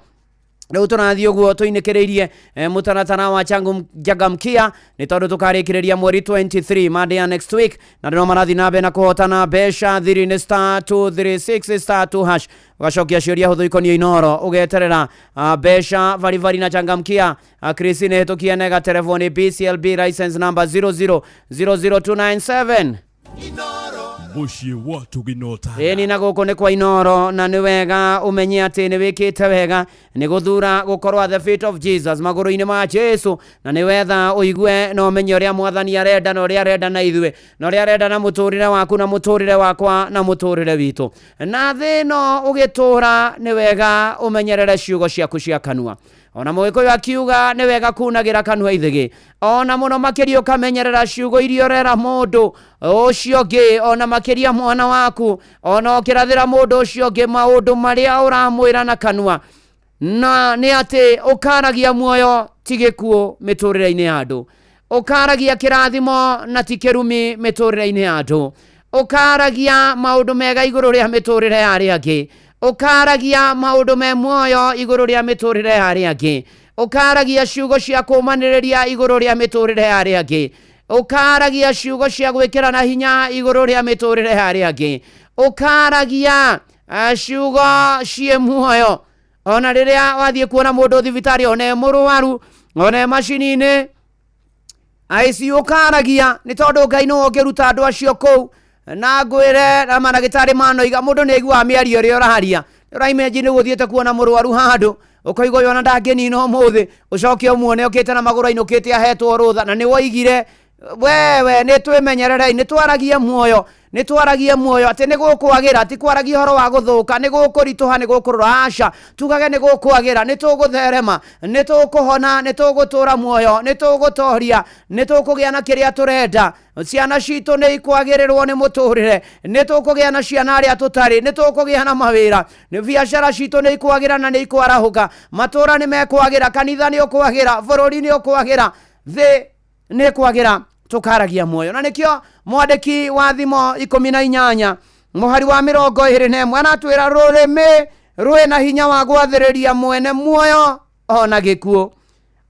rĩu tũrathiĩ ũguo tũinĩkĩrĩirie mũtaratara wa Changamkia nĩ tondũ tũkarĩkĩrĩria mweri 23 Monday ya next week, na ndĩno marathiĩ na mbere na kũhotana mbeca thiri-inĩ star 236 star 2 hash, ũgacokia ciũria hũthũ ikoniĩ Inoro, ũgeterera mbeca baribari na Changamkia. Christine hĩtũkie nega telefoni BCLB license number 0000297. Mũciĩ wa Tũginota. Ĩni na gũkũ nĩ kwa Inoro, na nĩ wega ũmenye atĩ nĩ wĩkĩte wega nĩ gũthura gũkorwo at the feet of Jesus, magũrũ-inĩ ma Jesu, na nĩ wetha ũigue na ũmenye ũrĩa mwathani arenda na ũrĩa arenda na ithuĩ na ũrĩa arenda na mũtũrĩre waku na mũtũrĩre wakwa na mũtũrĩre witũ. Na thĩ ĩno ũgĩtũra nĩ wega ũmenyerere ciugo ciaku cia kanua. Ona mũgĩkũyũ akiuga nĩ wega kunagĩra kanua ithĩgĩ, ona mũno makĩria ũkamenyerera ciugo iria ũrera mũndũ ũcio ũngĩ, ona makĩria mwana waku, ona ũkĩrathĩra mũndũ ũcio ũngĩ maũndũ marĩa ũramwĩra na kanua, na nĩ atĩ ũkaragia muoyo ti gĩkuũ mĩtũrĩre-inĩ ya andũ, ũkaragia kĩrathimo na ti kĩrumi mĩtũrĩre-inĩ ya andũ, ũkaragia maũndũ mega igũrũ rĩa mĩtũrĩre ya arĩa angĩ, ũkaragia maũndũ me muoyo igũrũ rĩa mĩtũrĩre ya arĩa angĩ, ũkaragia ciugo cia kũmanĩrĩria igũrũ rĩa mĩtũrĩre ya arĩa angĩ, ũkaragia ciugo cia gwĩkĩra na hinya igũrũ rĩa mĩtũrĩre ya arĩa angĩ, ũkaragia ciugo ciĩ muoyo. Ona rĩrĩa wathiĩ kuona mũndũ thibitarĩ, ona e mũrwaru, ona e macini-inĩ ICU, ũkaragia nĩ tondũ Ngai nĩwe ũngĩruta andũ acio kũu. Na ngwĩre na mandagĩtarĩ manoiga mũndũ nĩ aiguaga mĩario ĩrĩa ũraria. Ũraimagine gũthiĩte kuona mũrwaru handũ ũkaigua ũyũ ona ndangĩnina ũmũthĩ, ũcoke ũmuone ũkĩte na magũrũ ainũkĩte ahetwo rũtha, na nĩ woigire wewe nĩ twĩmenyererei, nĩ twaragie muoyo, nĩ twaragie muoyo atĩ nĩ gũkwagĩra, ti kwaragia ũhoro wa gũthũka, nĩ gũkũritũha, nĩ gũkũrũra, aca, tugage nĩ gũkwagĩra, nĩ tũgũtherema, nĩ tũkũhona, nĩ tũgũtũra muoyo, nĩ tũgũtoria, nĩ tũkũgĩa na kĩrĩa tũrenda, ciana citũ nĩ ikwagĩrĩrwo nĩ mũtũrĩre, nĩ tũkũgĩa na ciana arĩa tũtarĩ, nĩ tũkũgĩa na mawĩra, nĩ biacara citũ nĩ ikwagĩra na nĩ ikwarahũka, matũra nĩ mekwagĩra, kanitha nĩ ũkwagĩra, bũrũri nĩ ũkwagĩra, thĩ nĩ ĩkwagĩra, tũkaragia muoyo. Na nĩkĩo mwandĩki wa Thimo 18 mũhari wa 21 aratwĩra rũrĩmĩ rwĩna hinya wa gwathĩrĩria mwene muoyo ona gĩkuũ,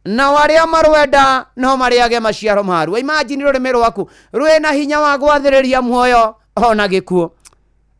na arĩa marwenda no marĩage maciaro maruo. Imagine rũrĩmĩ rwaku rwĩna hinya wa gwathĩrĩria muoyo ona gĩkuũ.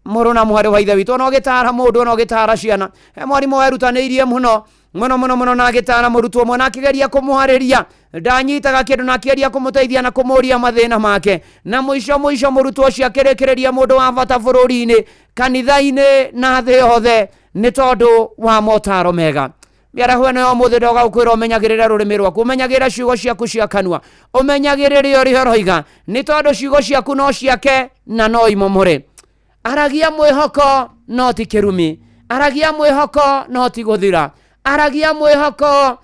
Mũrũ na mwarĩ wa ithe witũ, ona ũgĩtara mũndũ, ona ũgĩtara ciana, he mwarimũ werutanĩirie mũno mũno mũno mũno na agĩtara mũrutwo ũmwe na akĩgeria kũmwarĩria, ndanyitaga kĩndũ na akĩgeria kũmũteithia na kũmũria mathĩna make, na mũico mũico mũrutwo ũcio akĩrĩkĩrĩria mũndũ wa bata bũrũri-inĩ, kanitha-inĩ na thĩ yothe nĩ tondũ wa motaro mega. Mĩaraho ĩno ya ũmũthĩ ndoga gũkwĩra ũmenyagĩrĩre rũrĩmĩ rwaku, ũmenyagĩrĩre ciugo ciaku cia kanua, ũmenyagĩrĩre ũrĩa ũroiga, nĩ tondũ ciugo ciaku no ciake na no imomore. Aragia mwĩhoko no ti kĩrumi, aragia mwĩhoko no ti gũthira, aragia mwĩhoko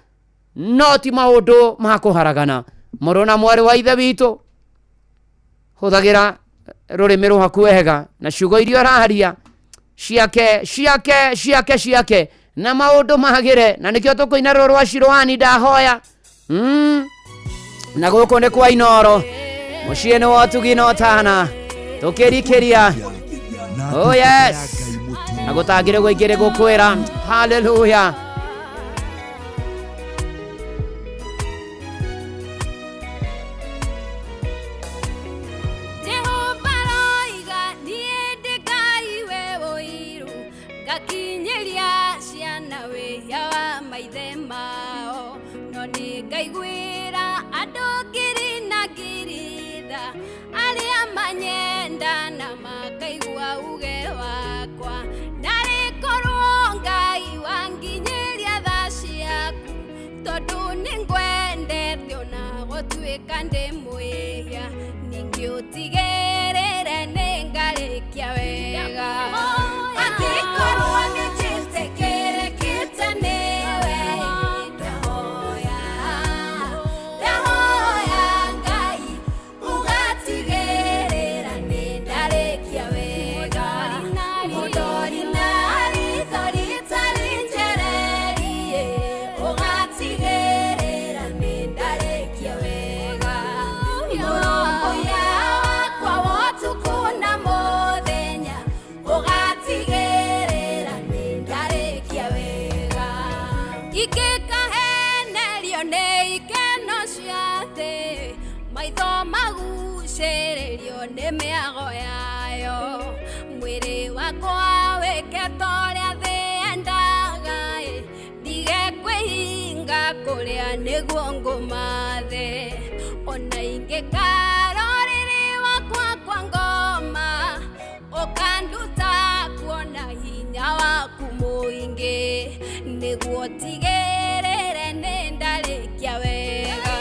no ti maũndũ ma kũharagana. Mũrũ na mwarĩ wa ithe witũ, hũthagĩra rũrĩmĩ rwaku wega na ciugo iria ũraria ciake ciake ciake ciake na maũndũ magĩre. Na nĩkĩo tũkũina rũrũ rwa Shiroani ndahoya. Na gũkũ nĩ kwa Inoro, mũciĩ nĩ wa Ũtugi na Ũtana, tũkĩrikĩria. Oh yes, na gũtangĩrĩ gũingĩrĩ gũkwĩra hallelujah. Jehova roiga niĩ ndĩ Ngai we ũiru, ngakinyĩria ciana wĩhia wa maithe mao, no nĩ ngaiguĩra andũ ngiri na ngiri tha, arĩa manyenda na makaigua uge wakwa. Narĩ korwo Ngai wanginyĩria tha ciaku, tondũ nĩngwendete ona gũtuĩka ndĩ mwĩhia, ningĩ ũtigĩrĩre nĩngarĩkia wega. Angĩkorwo nĩnjĩtĩkĩrĩkĩte nĩwe, ndahoya, ndahoya Ngai ũgatigĩrĩra nĩndarĩkia wega. Mũndori na ritho Maitho magucĩrĩrio nĩ mĩago yayo. Mwĩrĩ wakwa wĩke ta ũrĩa thĩ yendaga ĩ, ndige kwĩhinga kũrĩa nĩguo ngũmathe. Ona ingĩkara ũrĩrĩ wakwa kwa ngoma, ũkanduta kuona hinya waku mũingĩ, nĩguo tigĩrĩre nĩ ndarĩkia wega.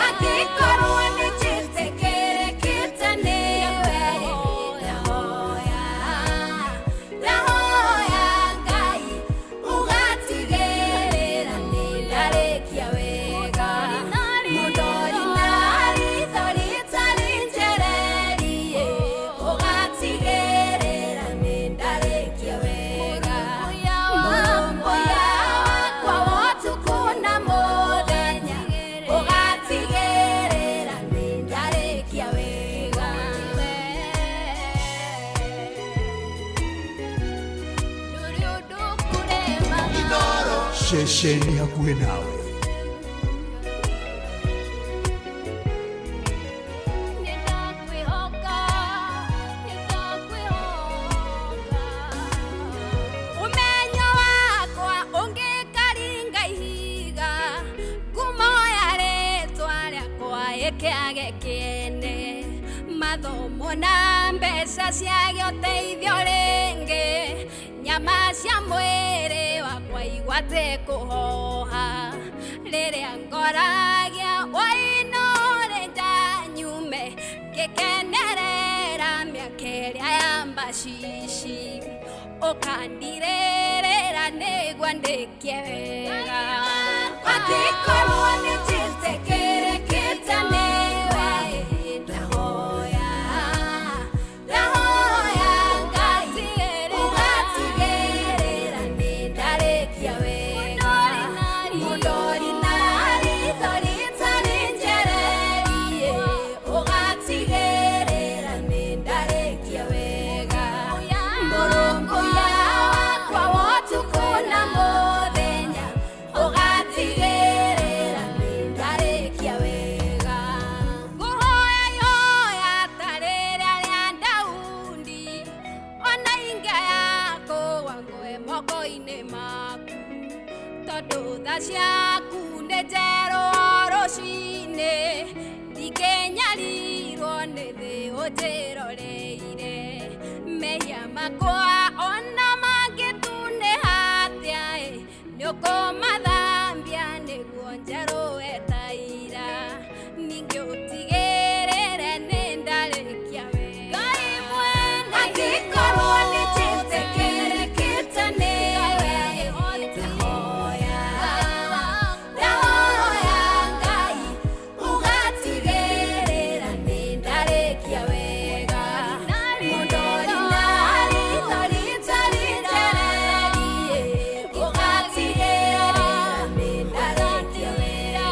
Angĩkorwo nĩ njĩtĩkĩrĩkĩte nĩwe, ndahoya, ndahoya Ngai ũgatigĩrĩra nĩ ndarĩkia wega. Mũndori na ritho rĩtarĩ njererie, ũgatigĩrĩra nĩ ndarĩkia wega. Mũrũmbũiya wakwa wa ũtukũ na mũthenya, ũgatigĩrĩra nĩ ndarĩkia wega. Ndũrĩ ũndũ ũkũremaga. Ceceni hakuhĩ nawe. Nĩndakwĩhoka, nĩndakwĩhoka. Ũmenyo wakwa ũngĩkaringa ihiga, ngumo ya rĩtwa rĩakwa ĩkĩage kĩene. Mathomo na mbeca ciage ũteithio rĩngĩ, nyama cia mwĩrĩ wakwa igwate kũhoha. Rĩrĩa ngoragia wainũre nja nyume, ngĩkenerera mĩaka ĩrĩa ya macici, ũkandirĩrĩra nĩguo ndĩkie wega. Angĩkorwo nĩ njĩtĩkĩrĩkĩte nĩwe, ndahoya, ndahoya Ngai ũgatigĩrĩra nĩ ndarĩkia wega. Mũndori na ritho rĩtarĩ njererie, ũgatigĩrĩra nĩ ndarĩkia wega. Mũrũmbũiya wakwa wa ũtukũ na mũthenya, ũgatigĩrĩra nĩ ndarĩkia wega. Ngũhoya ihoya ta rĩrĩa rĩa Daudi, ona ingĩaya kũgwa ngwe moko-inĩ maku, tondũ tha ciaku nĩ njerũ o rũcinĩ, ndingĩnyarirwo nĩ thĩ ũnjĩroreire. Mehia makwa ona mangĩtunĩha atĩa ĩ, nĩũkũmathambia nĩguo njerũe ta ira. Ningĩ ũtigĩrĩre nĩ ndarĩkia wega. Angĩkorwo nĩ njĩtĩkĩrĩkĩte nĩwe, ndahoya, ndahoya Ngai ũgatigĩrĩra nĩ ndarĩkia wega. Mũndori na ritho rĩtarĩ njererie, ũgatigĩrĩra nĩ ndarĩkia wega.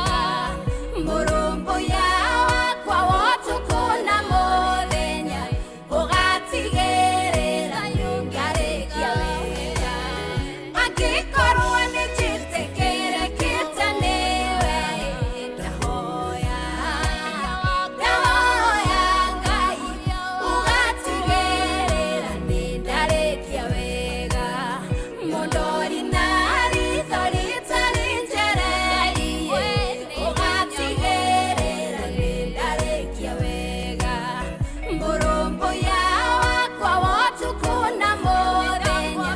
Mũrũmbũiya wakwa wa ũtukũ na mũthenya, ũgatigĩrĩra nĩ ndarĩkia wega. Angĩkorwo nĩ njĩtĩkĩrĩkĩte nĩwe, ndahoya, ndahoya Ngai ũgatigĩrĩra nĩ ndarĩkia wega. Mũndori na ritho rĩtarĩ njererie, ũgatigĩrĩra nĩ ndarĩkia wega. Mũrũmbũiya wakwa wa ũtukũ na mũthenya,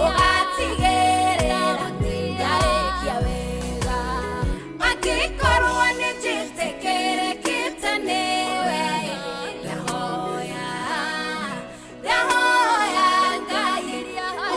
ũgatigĩrĩra nĩ ndarĩkia wega. Angĩkorwo nĩ njĩtĩkĩrĩkĩte nĩwe, ndahoya, ndahoya Ngai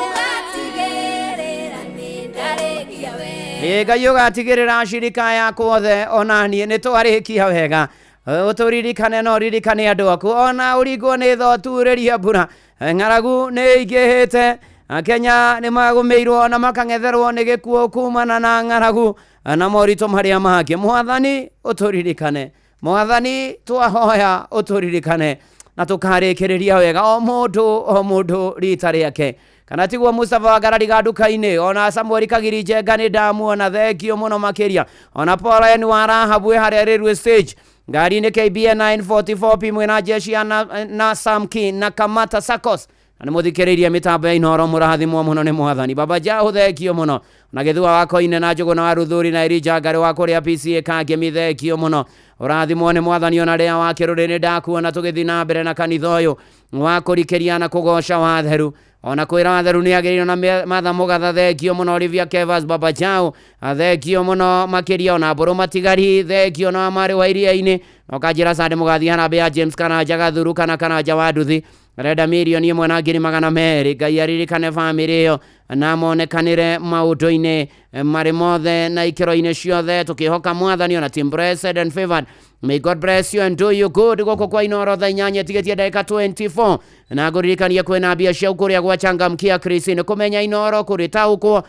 ũgatigĩrĩra nĩ ndarĩkia wega. Ĩ Ngai ũgatigĩrĩra ashirika yakwa othe ona niĩ nĩ twarĩkia wega. Ũtũririkane no ũririkane andũ aku, ona ũringwo nĩ tho turĩria mbura. Ng'aragu nĩ ingĩhĩte. Akenya nĩ magũmĩirwo na makang'etherwo nĩ gĩkuũ kumana na ng'aragu na moritũ marĩa mangĩ. Mwathani ũtũririkane, Mwathani twahoya ũtũririkane na tũkarĩkĩrĩria wega o mũndũ o mũndũ rita rĩake. Kana tiguo Mustafa Wagarariga nduka-inĩ, ona Samuel Kagiri Njenga nĩ ndamuona, thengio mũno makĩria. Ona Paul wa Rahabu wĩ harĩa railway stage. Ngari nĩ KBN 944 P mwĩna jeshi ya na Samki na Kamata Saccos. Na nĩ mũthikĩrĩirie mĩtambo ya Inooro, mũrathimwo mũno nĩ mwathani. Baba Jahu, thengio mũno. Na gĩthua wa Koine na Njũgũna wa Ruthuri na Irija Ngarĩ wa kũrĩa PCA Kangemi, thengio mũno, ũrathimwo nĩ mwathani. Ona rĩa wa kĩrũrĩ nĩ ndakuona tũgĩthiĩ na mbere na kanitha ũyũ wa kũrikĩria na kũgoca watheru, ona kwĩra watheru nĩ agĩrĩirwo na Matha Mũgatha, thengio mũno. Olivia Kevas, Baba Jao, thengio mũno makĩria. Ona Mbũrũ Matigari, thengio. Na marĩ wa iria-inĩ na ũkanjĩra sande mũgathiĩ harambĩ ya James Karanja Gathuru kana Karanja wa Nduthi, arenda 1,200,000. Ngai aririkane bamĩrĩ ĩyo na monekanĩre maũndũ-inĩ marĩ mothe na ikĩro-inĩ ciothe, tũkĩhoka mwathani. Ona team blessed and favored, may God bless you and do you good. Gũkũ kwa Inooro thaa 8 tigĩtie ndagĩka 24, na ngũririkanie kwĩna mbia cia kũrĩa gwa Changamkia Chris nĩ kũmenya Inooro kũrĩtaũkwo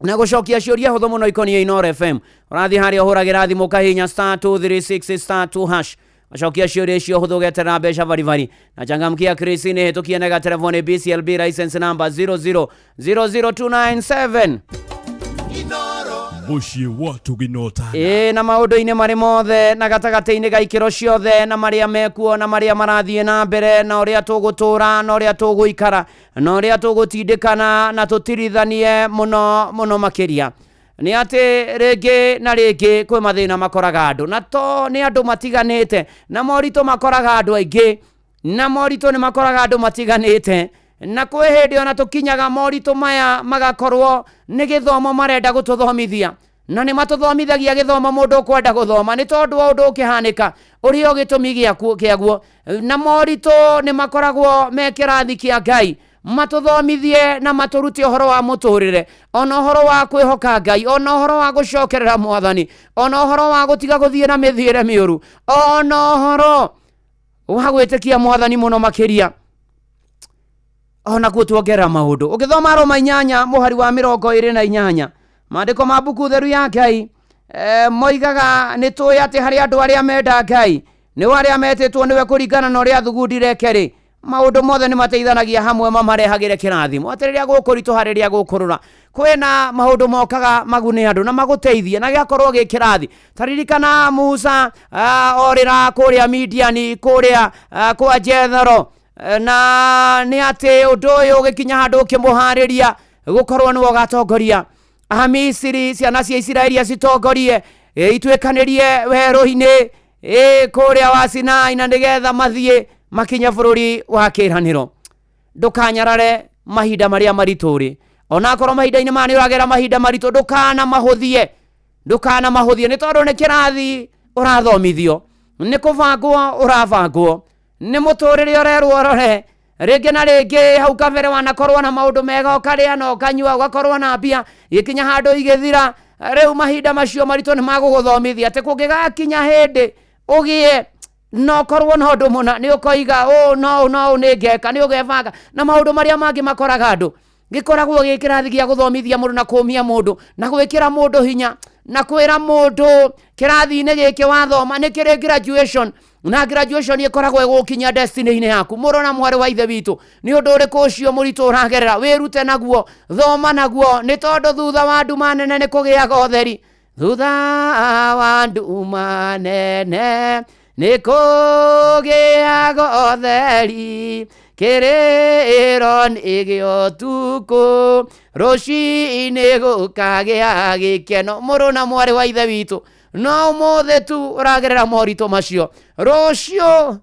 na gũcokia ciũria hũthũ mũno ikoniĩ Inooro FM. Ũrathiĩ harĩa ũhũragĩra thimũ kahinya *236 *2#, acokia ciũria icio hũthũ, geterera mbeca baribari. Na Changamkia Chris nĩ hĩtũkie nega telefoni BCLB license number 0000297. Mũciĩ wa Tũginota. Ĩĩ, na maũndũ-inĩ marĩ mothe na gatagatĩ-inĩ ga ikĩro ciothe na marĩa mekuo na marĩa marathiĩ na mbere na ũrĩa tũgũtũra na ũrĩa tũgũikara na ũrĩa tũgũtindĩkana na tũtirithanie mũno mũno makĩria, nĩ atĩ rĩngĩ na rĩngĩ kwĩ mathĩna makoraga andũ, na to nĩ andũ matiganĩte, na moritũ makoraga andũ aingĩ, na moritũ nĩ makoraga andũ matiganĩte, na kwĩ hĩndĩ ona tũkinyaga moritũ maya magakorwo nĩ gĩthomo marenda gũtũthomithia, na nĩ matũthomithagia gĩthomo mũndũ ũkwenda gũthoma nĩ tondũ wa ũndũ ũkĩhanĩka ũrĩa o gĩtũmi kĩaguo. Na moritũ nĩ makoragwo me kĩrathi kĩa Ngai matũthomithie na matũrute ũhoro wa mũtũrĩre, ona ũhoro wa kwĩhoka Ngai, ona ũhoro wa gũcokerera mwathani, ona ũhoro wa gũtiga gũthiĩ na mĩthiĩre mĩũru, ona ũhoro wa gwĩtĩkia mwathani mũno makĩria, ona kuo tuongerera maũndũ. Ũgĩthoma Roma 8 mũhari wa 28, maandĩko ma mbuku theru ya Ngai moigaga nĩ tũĩ atĩ harĩ andũ arĩa menda Ngai, nĩo arĩa metĩtwo nĩwe kũringana na ũrĩa athugundire kerĩ, maũndũ mothe nĩ mateithanagia hamwe mamarehagĩre kĩrathimo. Atĩ rĩrĩa gũkũritũha, rĩrĩa gũkũrũra, kwĩna maũndũ mokaga magune andũ na magũteithie na gĩakorwo gĩ kĩrathi. Ta ririkana Musa orĩra kũrĩa Midiani, kũrĩa kwa Jethero, na nĩ atĩ ũndũ ũyũ ũgĩkinya handũ ũkĩmũharĩria gũkorwo nĩwe ũgatongoria Amisiri, ciana cia Isiraeli acitongorie ituĩkanĩrie werũ-inĩ kũrĩa wa Sinai, na nĩgetha mathiĩ makinye bũrũri wa kĩĩranĩro. Ndũkanyarare mahinda marĩa maritũ rĩ, onakorwo mahinda-inĩ maya nĩ ũragera mahinda maritũ, ndũkana mahũthie, ndũkana mahũthie, nĩ tondũ nĩ kĩrathi ũrathomithio, nĩ kũbangwo ũrabangwo, nĩ mũtũrĩre ũrerwo ũrore. Rĩngĩ na rĩngĩ hau kabere wanakorwo na maũndũ mega, ũkarĩa na ũkanyua, ũgakorwo na mbia, gĩkinya handũ igĩthira. Rĩu mahinda macio maritũ nĩ magũgũthomithia atĩ kũngĩgakinya hĩndĩ ũgĩe na ũkorwo na ũndũ mũna, nĩ ũkoiga ũũ no ũũ no ũũ nĩ ngeka, nĩ ũgebanga. Na maũndũ marĩa mangĩ makoraga andũ gĩkoragwo gĩ kĩrathi gĩa gũthomithia mũndũ na kũmia mũndũ na gwĩkĩra mũndũ hinya na kwĩra mũndũ kĩrathi-inĩ gĩkĩ wathoma nĩ kĩrĩ graduation, na graduation ĩkoragwo ĩgũkinyia destiny-inĩ yaku. Mũrũ na mwarĩ wa ithe witũ, nĩ ũndũ ũrĩkũ ũcio mũritũ ũragerera? Wĩrute naguo, thoma naguo, nĩ tondũ thutha wa nduma nene nĩ kũgĩaga ũtheri. Thutha wa nduma nene nĩ kũgĩaga ũtheri, kĩrĩro nĩ gĩa ũtukũ, rũcinĩ gũkagĩa gĩkeno. Mũrũ na mwarĩ wa ithe witũ, no ũmũthĩ tu ũragerera moritũ macio, rũciũ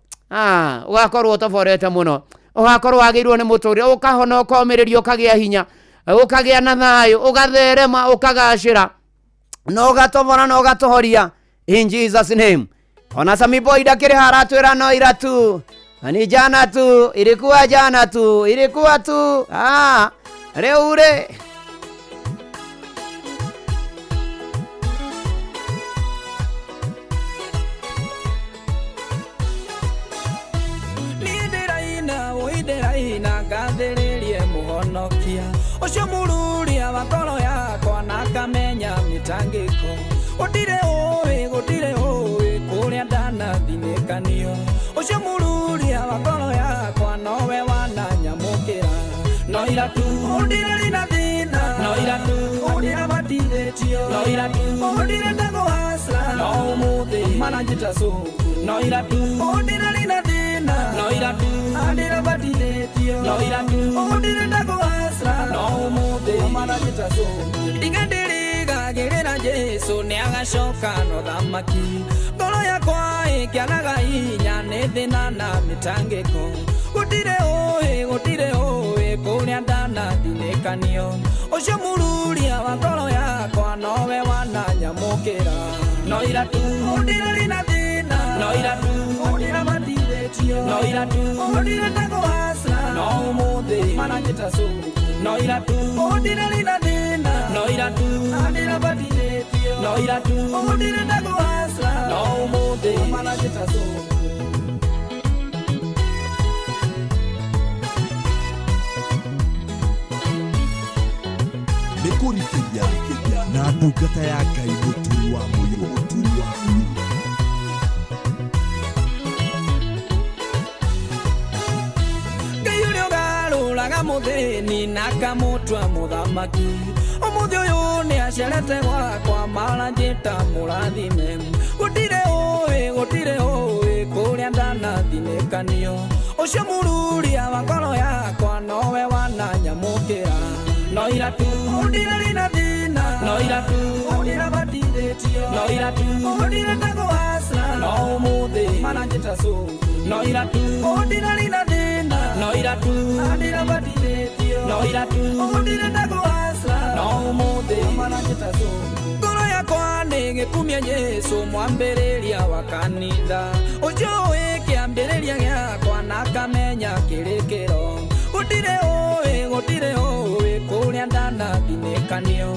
ũgakorwo ũtoborete mũno, ũgakorwo wagĩrĩirwo nĩ mũtũrĩre, ũkahona, ũkomĩrĩrio, ũkagĩa hinya, ũkagĩa na thayũ, ũgatherema, ũkagacĩra na ũgatobora na ũgatohoria, in Jesus name. Ona Sami Boy ndakĩrĩ haratwĩra no ira tu na ni jana tu, ilikuwa jana tu, ilikuwa tu rĩu rĩ. Niĩ ndĩraina, wũi ndĩraina ngathĩrĩrie mũhonokia ũcio mũruria wa ngoro yakwa na akamenya mĩtangĩko. Gũtirĩ ũĩ, gũtirĩ ũĩ kũrĩa ndanathinĩkanio, ũcio mũruria wa ngoro yakwa nowe wananyamũkĩra. No ira tu ndirarĩ na thĩna, no ira tu ndirabatithĩtio, no ira tu ndirendagwo hustler, no ũmũthĩ Maranjĩta cũngũ no ira tu. Ũndirarĩ na thĩna no ira tu. Andĩrabatithĩtio no ira tu. Ũndirenda kũhacra no ũmũthĩ maranjĩta cũngũ. Ndinga ndĩrĩgagĩrĩra Jesũ nĩagacoka no thamaki. Ngoro yakwa ĩkĩagaga hinya nĩ thĩna na mĩtangĩko. Gũtirĩ ũĩ, gũtirĩ ũĩ kũrĩa ndanathinĩkanio. Ũcio mũruria wa ngoro yakwa nowe wananyamũkĩra. No ira tu ndirarĩ na thĩna no ira tu ndĩrabatithĩtio no ira tu ndirenda kũhacra no ũmũthĩ maranjĩta cũngũ. No ira tu ndirarĩ na thĩna no ira tu ndĩrabatithĩtio no ira tu ndirenda kũhacra no ũmũthĩ maranjĩta cũngũ. Nĩ kũrikĩria na ndungata ya Ngai Mũturi wa Mũirũ. Mũturi wa Mũirũ. Ngai ũrĩa ũgarũraga mũthĩni na akamũtua mũthamaki. Ũmũthĩ ũyũ nĩacerete gwakwa maranjĩta mũrathime. Gũtirĩ ũĩ, gũtirĩ ũĩ kũrĩa ndanathinĩkanio. Ũcio mũruria wa ngoro yakwa nowe wananyamũkĩra. No ira tu ndirarĩ na thĩna no ira tu ndĩrabatithĩtio no ira tu ndirenda kũhacra no ũmũthĩ maranjĩta cũngũ. No ira tu ndirarĩ na thĩna no ira tu ndĩrabatithĩtio no ira tu ndirenda kũhacra no ũmũthĩ maranjĩta cũngũ. Ngoro yakwa nĩgĩkumia Jesũ mwambĩrĩria wa kanitha. Ũcio ũĩ kĩambĩrĩria gĩakwa na akamenya kĩrĩkĩro. Gũtirĩ ũĩ, gũtirĩ ũĩ kũrĩa ndanathinĩkanio.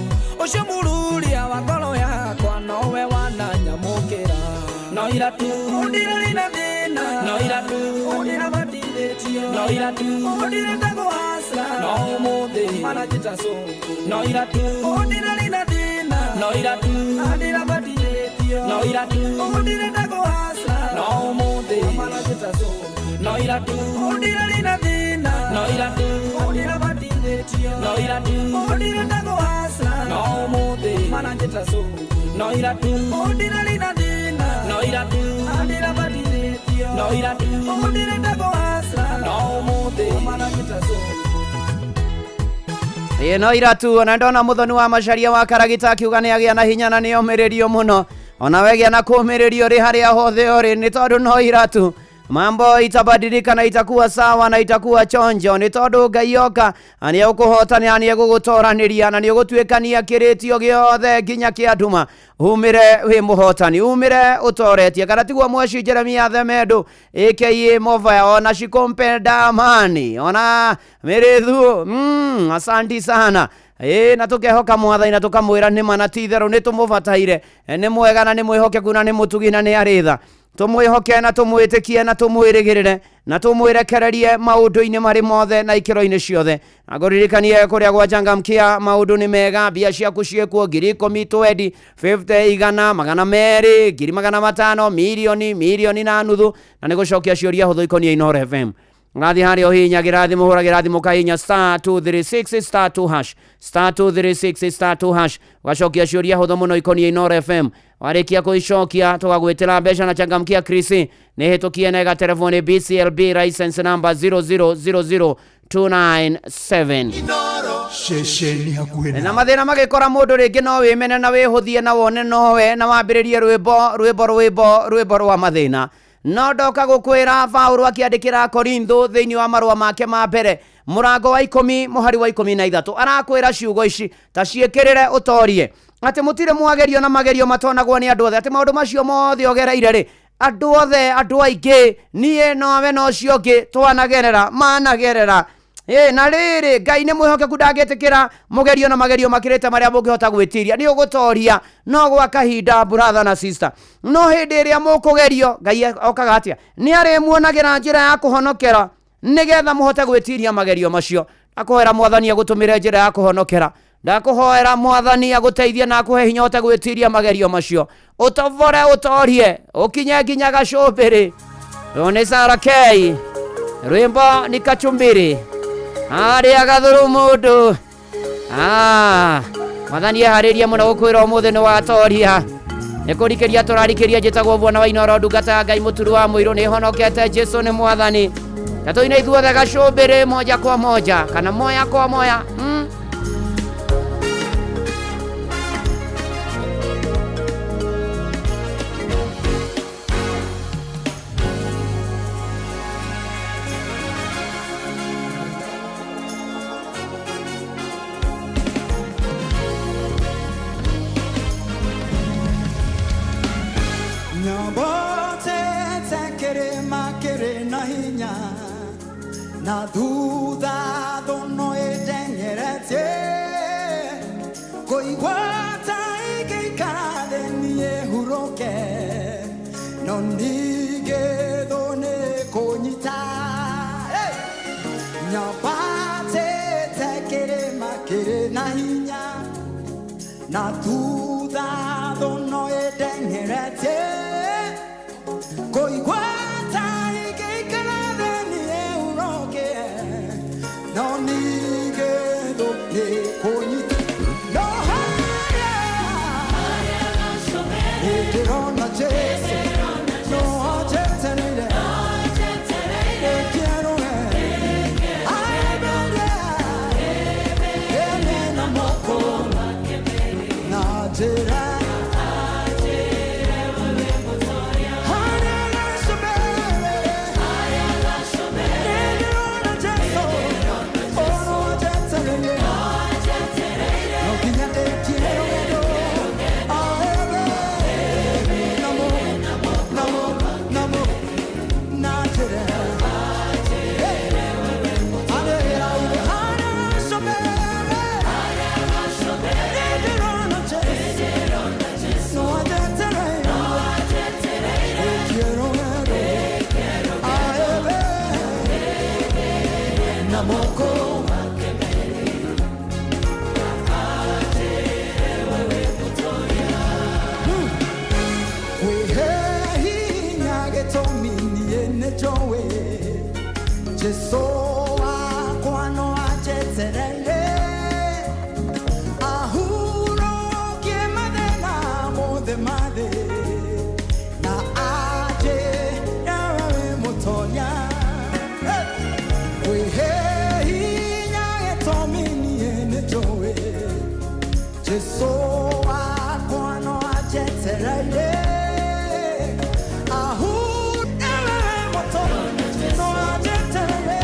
Ũcio mũruria wa ngoro yakwa nowe wananyamũkĩra. No ira tu ndirarĩ na thĩna no ira tu ndĩrabatithĩtio no ira tu ndirenda kũhacra no ũmũthĩ maranjĩta cũngũ. No ira tu ndirarĩ na thĩna no ira tu ndĩrabatithĩtio no ira tu ndirenda kũhacra no ũmũthĩ maranjĩta cũngũ. No ira tu ndirarĩ na thĩna no ira tu ndĩrabatithĩtio no ira tu ndirenda kũhacra no ũmũthĩ maranjĩta cũngũ. No ira tu ndirarĩ na thĩna no ira tu ndĩrabatithĩtio no ira tu ndirenda kũhacra no ũmũthĩ maranjĩta cũngũ. Ĩĩ no ira tu ona ndona muthoni wa macaria wa karagita akiuga nĩ agĩa na hinya na nĩ omĩrĩrio mũno. Ona we gĩa na kũmĩrĩrio rĩ harĩa hothe ũrĩ nĩ tondũ no ira tu mambo itabadilika na itakuwa sawa na itakuwa chonjo nĩ tondũ Ngai oka na nĩ egũkũhotana na nĩ egũgũtoranĩria na nĩ ũgũtuĩkania kĩrĩtio gĩothe nginya kĩa nduma. Umĩre wĩ mũhotani, umĩre ũtoretie. Kana tiguo Mwaci Jeremia Themendo aka Movaya ona Shikompe Damani ona Mĩrĩthu. Asanti sana. Ĩĩ na tũkehoka mwathani na tũkamwĩra nĩma na ti itherũ nĩ tũmũbataire. Nĩ mwega na nĩ mwĩhokeku na nĩ mũtugi na nĩ arĩ tha. Tũmwĩhoke na tũmwĩtĩkie na tũmwĩrĩgĩrĩre na tũmwĩrekererie maũndũ-inĩ marĩ mothe na ikĩro-inĩ ciothe. Na ngũririkanie kũrĩa gwa Changamkia maũndũ nĩ mega, mbia ciaku ciĩkuo 10,000, 20, 50, 100, 200, 500,000, mirioni, mirioni na nuthu, na nĩ gũcokia ciũria hũthũ ikoniĩ Inooro FM. Ngathi harĩa ũhihinyagĩra thimũ, hũragĩra thimũ kahihinya star 236 star 2 hash, star 236 star 2 hash, ũgacokia ciũria hũthũ mũno ikoniĩ Inooro FM. Warĩkia kũicokia tũgagwĩtĩra mbeca na Changamkia Chris nĩ hĩtũkie na ĩgaterevwo nĩ BCLB license number 0000297. Ceceni hakuhĩ Na nawe. mathĩna magĩkora mũndũ rĩngĩ no wĩmene na wĩhũthie na wone nowe na wambĩrĩrie rwĩmbo rwĩmbo rwĩmbo rwĩmbo rwa mathĩna. No ndoka gũkwĩra Paũlũ akĩandĩkĩra Korintho thĩinĩ wa marũa make ma mbere mũrango wa 10 mũhari wa 13 arakwĩra ciugo ici ta ciĩkĩrĩre ũtorie atĩ mũtirĩ mwagerio na magerio matonagwo nĩ andũ othe, atĩ maũndũ macio mothe ũgereire rĩ andũ othe andũ aingĩ niĩ nowe na ũcio ũngĩ twanagerera managerera. Ĩĩ na rĩrĩ Ngai nĩ mwĩhokeku ndangĩtĩkĩra mũgerio na magerio makĩrĩte marĩa mũngĩhota gwĩtiria. Nĩ ũgũtoria no gwa kahinda brother na sister. No hĩndĩ ĩrĩa mũkũgerio Ngai okaga atĩa? Nĩ arĩmuonagĩra njĩra ya kũhonokera nĩgetha mũhote gwĩtiria magerio macio. Ndakũhoera mwathani agũtũmĩre njĩra ya kũhonokera. Ndakũhoera mwathani agũteithie na akũhe hinya ũhote gwĩtiria magerio macio. Ũtovore ũtorie ũkinye nginya gacũmbĩrĩ. Ũyũ nĩ Sarah K. Rwĩmbo nĩ kachumbiri. Harĩa gathuru mũndũ. Mwathani eharĩrie mũno gũkwĩra ũmũthĩ nĩ watoria. Nĩ kũrikĩria tũrarikĩria njĩtagwo Bwana wa Inooro, ndungata ya Ngai mũturu wa mũirũ, nĩ honokete Jesu nĩ mwathani. Na tũine ithuothe gacũmbĩrĩ moja kwa moja kana moya kwa moya. Nyambotete kĩrĩma kĩrĩ na hinya na thutha thũnũ ĩndenyeretie kũigua ta ingĩikara thĩ niĩ hurũke no ningĩ thũ nĩ kũnyita. Hey! Nyambatĩte kĩrĩma kĩrĩ na hinya na thutha thũnũ ĩndenyeretie kũigua ta ingĩikara thĩ niĩ hurũke no ningĩ thũ nĩ kũnyita. No harĩa nĩndĩrona Jesũ no anjetereire ndĩkĩrũge aemberie ene na moko na njĩra. Jesu wakwa no anjetereire ahurũkie mathĩna mothe ma thĩ na anjĩre we mũtonya. Kwĩhe hinya gĩtũmi niĩ nĩnjũĩ Jesu wakwa no anjetereire no anjetereire.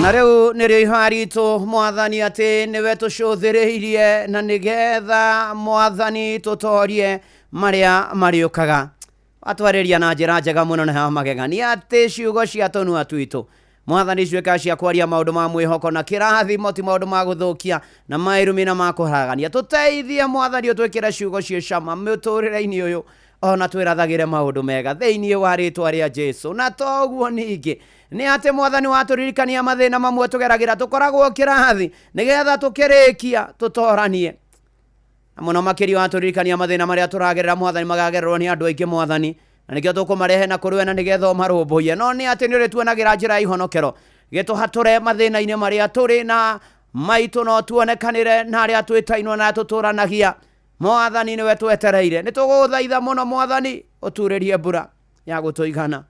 Na rĩu nĩrĩo ihoya ritũ mwathani atĩ nĩwe tũcũthĩrĩirie na nĩgetha mwathani tũtorie marĩa marĩũkaga. Watwarĩria na njĩra njega mũno na ya magegania atĩ ciugo cia tũnua twitũ mwathani ciuĩka cia kwaria maũndũ ma mwĩhoko na kĩrathimo ti maũndũ ma gũthũkia na mairumi na ma kũharagania. Tũteithie mwathani ũtwĩkĩre ciugo ciĩ cama mũtũrĩre-inĩ ũyũ ona twĩrathagĩre maũndũ mega thĩinĩ wa rĩtwa rĩa Jesu. Na toguo ningĩ nĩ atĩ mwathani watũririkania mathĩna mamwe tũgeragĩra tũkoragwo kĩrathi nĩgetha tũkĩrĩkia tũtoranie. Na mũno makĩria watũririkania mathĩna marĩa tũragerera mwathani magagererwo nĩ andũ aingĩ mwathani na nĩkĩo tũkũmarehe na kũrĩ we na nĩgetha ũmarũmbũiye. No nĩ atĩ nĩ ũrĩtuonagĩra njĩra ya ihonokero gĩtũhatũre mathĩna-inĩ marĩa tũrĩ na maitũ no tuonekanĩre na arĩa twĩtainwo na arĩa tũtũranagia. Mwathani nĩwe twetereire. Nĩ tũgũgũthaitha mũno mwathani ũturĩrie mbura ya gũtũigana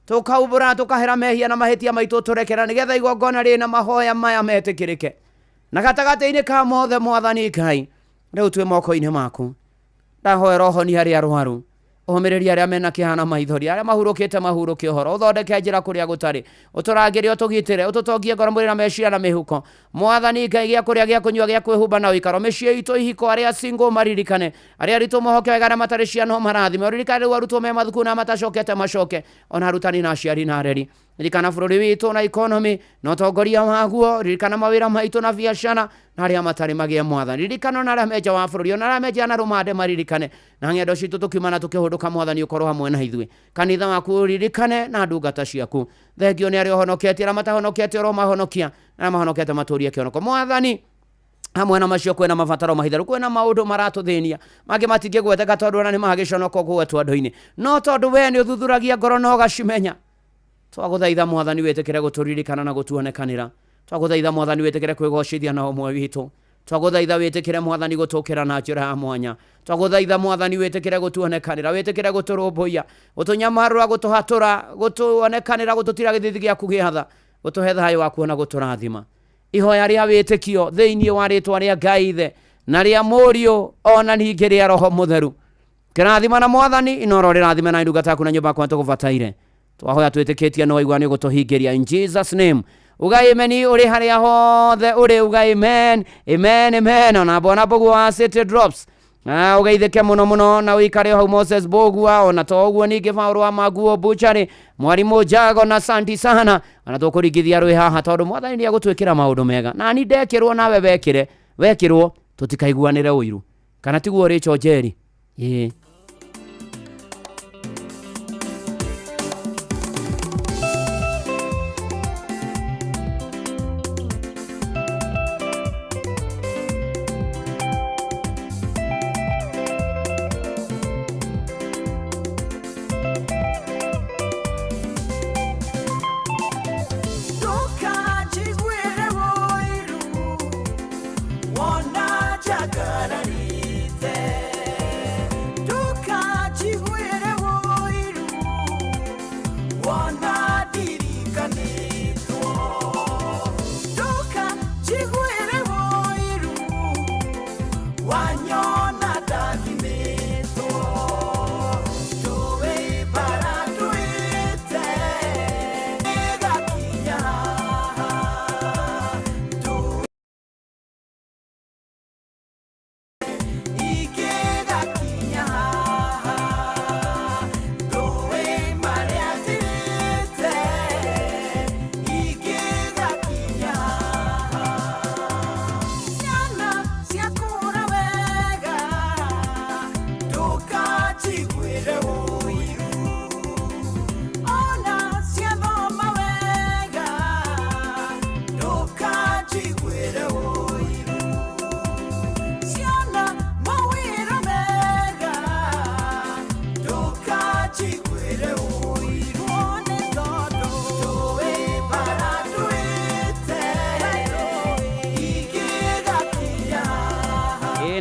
tũkaumbũra tũkahera mehia na mahĩtia maitũ tũrekera nĩgetha igongona rĩ na mahoya maya metĩkĩrĩke. Na gatagatĩ-inĩ ka mothe mwathani Ngai rĩu twĩ moko-inĩ maku. Ndahoera ũhonie arĩa arwaru, ũhũmĩrĩrie arĩa mena kĩeha na maithori, arĩa mahurũkĩte mahurũke ũhoro, ũthondeke njĩra kũrĩa gũtarĩ, ũtũrangĩre ũtũgitĩre, ũtũtongie ngoro mwĩrĩ na meciria na mĩhuko. Mwathani Ngai gĩa kũrĩa gĩa kũnyua gĩa kwĩhumba na ũikaro, mĩciĩ itũ ihiko, arĩa single maririkane, arĩa aritũ mohoke wega na matarĩ ciana marathime, ũririkane rĩu arutwo me mathukuru na matacokete macoke, ona arutani na aciari na areri. Ririkana bũrũri witũ na economy na ũtongoria waguo, ririkana mawĩra maitũ na biacara na arĩa matarĩ magĩe mwathani, ririkana ona arĩa me nja wa bũrũri ona arĩa me nja na rũmande maririkane, na ng'endo citũ tũkiuma na tũkĩhũndũka mwathani ũkorwo hamwe na ithuĩ. Kanitha waku ũririkane na ndungata ciaku. Thengio nĩ arĩa ũhonoketie, arĩa matahonoketie ũromahonokia, na arĩa mahonokete matũrie kĩhonoko. Mwathani hamwe na macio kwĩna mabataro mahitharu, kwĩna maũndũ maratũthĩnia mangĩ matingĩgweteka tondũ ona nĩ magĩconoko kũgwetwo andũ-inĩ, no tondũ we nĩ ũthuthuragia ngoro na ũgacimenya. Twagũthaitha mwathani wĩtĩkĩre gũtũririkana na gũtuonekanĩra. Twagũthaitha mwathani wĩtĩkĩre kwĩgocithia na ũmwe witũ. Twagũthaitha wĩtĩkĩre mwathani gũtũkĩra na njĩra ya mwanya. Twagũthaitha mwathani wĩtĩkĩre gũtuonekanĩra, wĩtĩkĩre gũtũrũmbũiya, gũtũnyamarũra, gũtũhatũra, gũtuonekanĩra, gũtũtira gĩthithi gĩaku gĩa tha, gũtũhe thayũ waku na gũtũrathima. Ihoya rĩa wĩtĩkio thĩinĩ wa rĩtwa rĩa Ngai Ithe na rĩa Mũriũ ona ningĩ rĩa Roho Mũtheru. Kĩrathima na mwathani inoro rĩrathime na ndungata yaku na nyũmba yakwa tũgũbataire. Twahoya twĩtĩkĩtie no waigua nĩ ũgũtũhingĩria in Jesus name. Uga amen ũrĩ harĩa hothe ũrĩ, uga amen amen amen. Ona bwana Mbũgua wa City Drops ũgeithĩke mũno mũno na ũikare hau Moses Mbũgua, ona to ũguo ningĩ Paũlũ wa Maguo Butchery, Mwarimũ Jago na santi sana. Ona tũkũringithia rwĩ haha tondũ mwathani nĩ egũtwĩkĩra maũndũ mega. Na ni ndekĩrwo nawe wekĩre, wekĩrwo tũtikaiguanĩre ũiru. Kana tiguo Rachel Njeri? Ĩĩ.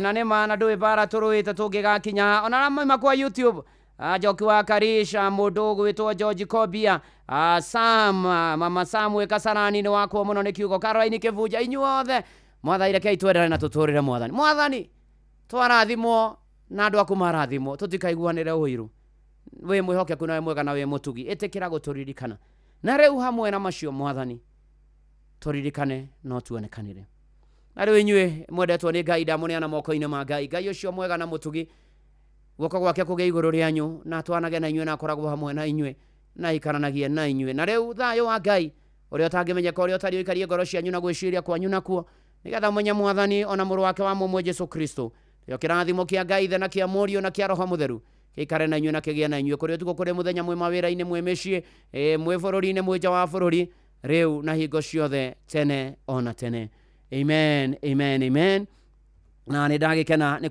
Na nĩ ma na ndũĩ bara tũrũĩte tũngĩgakinya ona arĩa mauma kwa YouTube, Njoki wa Karisha, mũndũ ũgwĩtwo George Kobia, Sam, mama Sam wĩ Kasarani nĩ wakwo mũno nĩ kiugo, Caroline Kĩbunja, inyuothe mwathani rekei twendane na tũtũrĩre mwathani. Mwathani twarathimwo na andũ aku marathimwo, tũtikaiguanĩre ũiru. Wĩ mwĩhokeku na wĩ mwega na wĩ mũtugi, ĩtĩkĩra gũtũririkana. Na rĩu hamwe na macio mwathani Tũririkane no tuonekanire. Na rĩu inyuĩ mwendetwo nĩ Ngai, ndamũneana moko-inĩ ma Ngai. Ngai ũcio mwega na mũtugi, guoko gwake kũgĩe igũrũ rĩanyu, na atwanage na inyuĩ, na akoragwo hamwe na inyuĩ, na aikaranagie na inyuĩ. Na rĩu thayũ wa Ngai ũrĩa ũtangĩmenyeka, ũrĩa ũtarĩ, ũikarie ngoro cianyu na gwĩciria kwanyu nakuo, nĩgetha mũmenye Mwathani ona mũrũ wake wa mũmwe Jesu Kristo. Kĩo kĩrathimo kĩa Ngai Ithe na kĩa Mũriũ na kĩa Roho Mũtheru gĩikare na inyuĩ na kĩgĩe na inyuĩ kũrĩ ũtukũ, kũrĩ mũthenya, mwĩ mawĩra-inĩ, mwĩ mĩciĩ, mwĩ bũrũri-inĩ, mwĩ nja wa bũrũri, rĩu na hingo ciothe, tene ona tene. Amen, amen, amen. Na nĩ ndagĩkena nĩ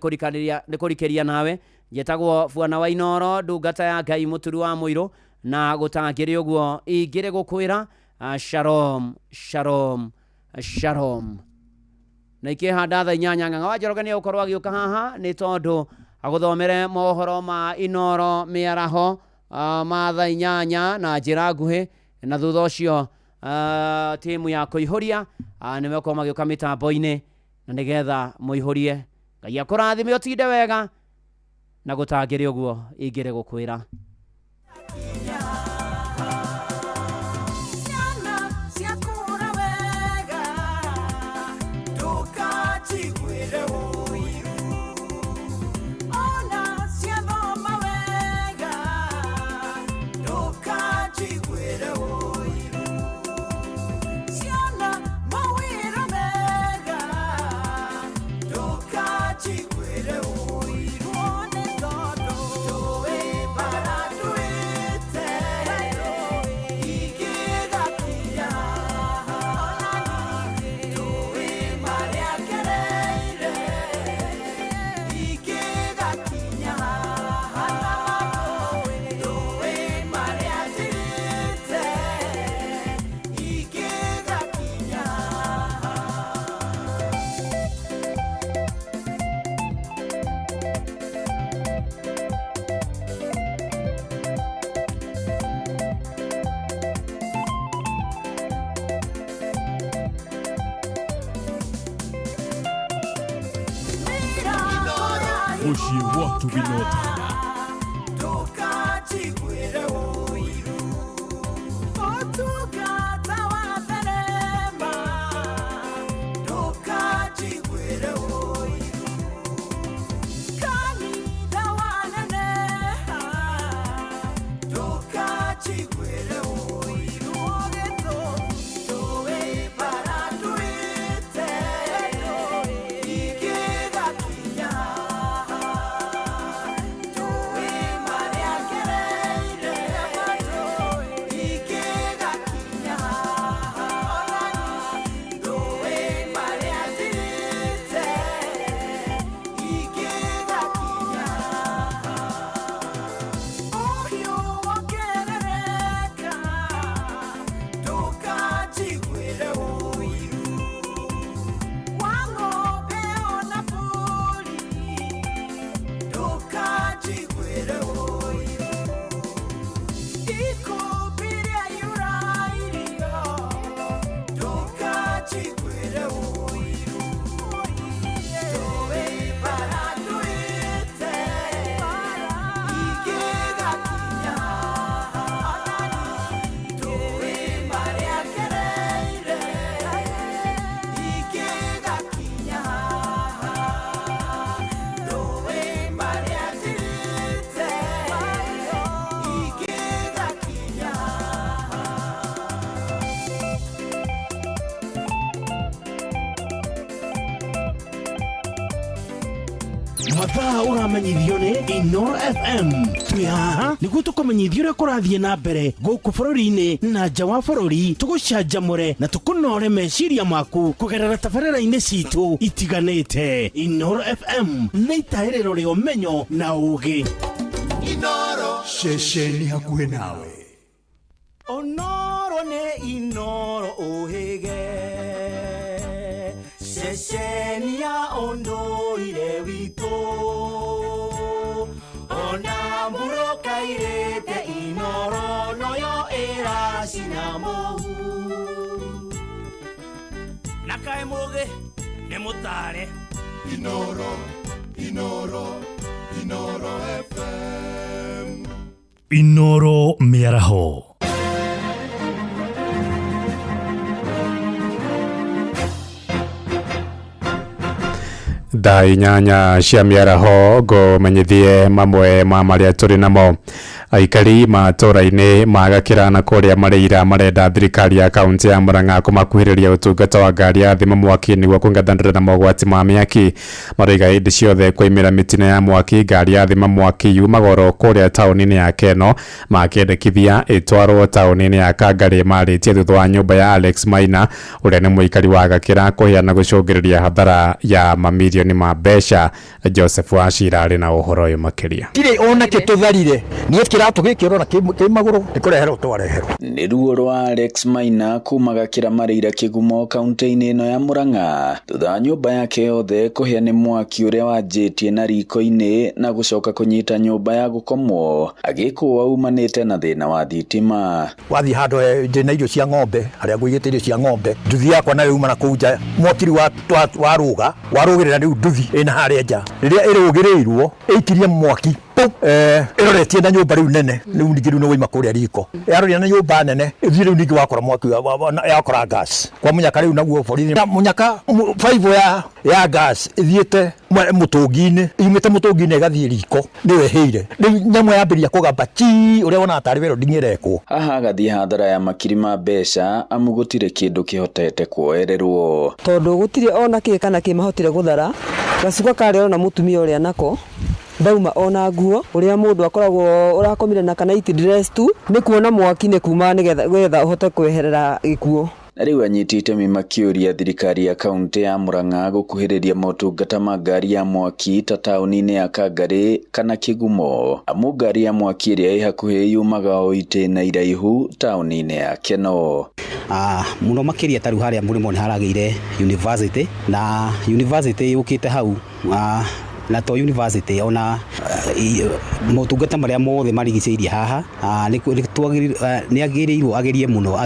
kũrikĩria nawe. Njĩtagwo Bwana wa Inoro, ndungata ya Ngai, mũturi wa mũirũ, na gũtangĩrĩ ũguo ingĩrĩ gũkwĩra shalom, shalom, shalom. Na ikĩhanda thaa 8 Ng'ang'a wa Njoroge nĩ egũkorwo agĩũka haha nĩ tondũ agũthomere mohoro ma Inoro mĩaraho ma thaa 8 na njĩra nguhĩ, na thutha ũcio timu ya kũihũria nĩ megũkorwo magĩũka mĩtambo-inĩ na nĩgetha mũihũrie. Ngai akũrathime, ũtinde wega, na gũtangĩrĩ ũguo ingĩrĩ gũkwĩra. Ciana ciakũra wega, ndũkajiguĩre ũiru. Ona ciathoma wega, ndũkajiguĩre ũiru. Ciana mawĩra mega, ndũkajiguĩre ũiru. Nĩ tondũ ndũĩ bara ndũĩte, ingĩgakinya. Ndũĩ marĩa ngereire, ingĩgakinya. Ndũĩ marĩa njirĩte, ingĩgakinya. Mũciĩ wa Tubinotana. Ndũkajiguĩre ũiru. Ũtungata wa therema, ndũkajiguĩre ũiru. Kanitha waneneha, ndũkajiguĩre ũiru. Ndũĩ bara ndũĩte, ingĩgakinya. Ndũĩ marĩa ngereire, ingĩgakinya. Ndũĩ marĩa njirĩte, ingĩgakinya. Ũhiũ wongerereka, ndũkajiguĩre ũiru. Wa ng'ombe ona mbũri, ndũkajiguĩre ũiru. Ikũmbĩ rĩaiyũra irio, ndũkajiguĩre ũiru. Ndũĩ bara ndũĩte, ingĩgakinya. Ndũĩ marĩa ngereire, ingĩgakinya. Ndũĩ marĩa njirĩte, ingĩgakinya. Mathaa ũramenyithio nĩ Inoro FM. Twĩ haha nĩguo tũkũmenyithia ũrĩa kũrathiĩ na mbere gũkũ bũrũri-inĩ na nja wa bũrũri, tũgũcanjamũre na tũkũnore meciria maku kũgerera tabarĩra-inĩ citũ itiganĩte. Inoro FM nĩ itahĩrĩro rĩa ũmenyo na ũũgĩ. Inoro ceceni hakuhĩ nawe. Onoro nĩ Inoro ũhĩge, ceceni ya ũndũire witũ. Ona mbura kairĩte, Inoro noyo ĩracina mũhu. Na kaĩ mũgĩ nĩ mũtare. Inoro, Inoro, Inoro FM. Inoro mĩaraho. Thaa 8 cia mĩaraho ngũmenyithie mamwe ma marĩa tũrĩ namo. Aikari matũra-inĩ ma Gakĩra na kũrĩa Mareira marenda thirikari ya kaunti ya Murang'a kũmakuhĩrĩria ũtungata wa ngari ya thima mwaki nĩguo kũng'ethanĩra na mogwati ma mĩaki. Maroiga hĩndĩ ciothe kwaimĩra mĩtino ya mwaki ngari ya thima mwaki yumaga oro kũrĩa taũni-inĩ ya Keno, makĩendekithia ĩtwarwo taũni-inĩ ya Kangarĩ marĩtie thutha wa nyũmba ya Alex Maina ũrĩa nĩ mũikari wa Gakĩra kũhĩa na gũcũngĩrĩria hathara ya mamirioni ma mbeca. Joseph Wachira arĩ na ũhoro ũyũ makĩria. Tirĩ ona kĩ tũtharire niĩ kĩratũ gĩkĩ ũrona kĩ magũrũ nĩ kũreherwo twareherwo. Nĩ ruo rwa Alex Maina kuma Gakĩra Mareira Kĩgumo kaunti-inĩ ĩno ya Murang'a thutha wa nyũmba yake yothe kũhĩa nĩ mwaki ũrĩa wanjĩtie na riko-inĩ na gũcoka kũnyita nyũmba ya gũkomwo agĩkũa umanĩte na thĩna wa thitima. Wathiĩ handũ ndĩna irio cia ng'ombe harĩa ngũigĩte irio cia ng'ombe nduthi yakwa nayo yuma na kũu nja mwaki rĩu warũga warũgĩrĩra rĩu nduthi ĩna harĩa nja rĩrĩa ĩrũgĩrĩirwo ĩikirie mwaki ĩroretie na nyũmba rĩu nene rĩu ningĩ rĩu nĩ waima kũrĩa riko yaroria na nyũmba nene ĩthiĩ rĩu ningĩ wakora mwaki yakora gas kwa mũnyaka rĩu naguo borithi na mũnyaka baibũ ya gas ĩthiĩte mũtũngi-inĩ yumĩte mũtũngi-inĩ ĩgathiĩ riko nĩyo ĩhĩire rĩu nyamũ yambĩrĩria kũgamba chi ũrĩa wonaga tarĩ welding ĩrekwo. Haha agathiĩ hathara ya makiri ma mbeca amu gũtirĩ kĩndũ kĩhotete kuoererwo tondũ gũtirĩ ona kĩ kana kĩ mahotire gũthara gacuka karĩa ona mũtumia ũrĩa nako ndauma ona nguo uria mundu akoragwo urakomire na kana night dress tu ni kuona mwaki ni kuma nigetha gwetha uhote kweherera gikuo. Na rĩu anyiti itemi makĩũria thirikari ya kaunti ya Murang'a gũkuhĩrĩria motungata ma ngari ya mwaki ta taũni-inĩ ya Kangarĩ kana Kĩgumo amu ngari ya mwaki ĩrĩa ĩ hakuhĩ yumaga o itĩna iraihu taũni-inĩ ya Keno. Mũno makĩria ta rĩu harĩa mũrĩmo nĩ haragĩire university na university yũkĩte hau na to university ona motungata marĩa mothe marigicĩirie haha nĩ agĩrĩirwo agerie mũno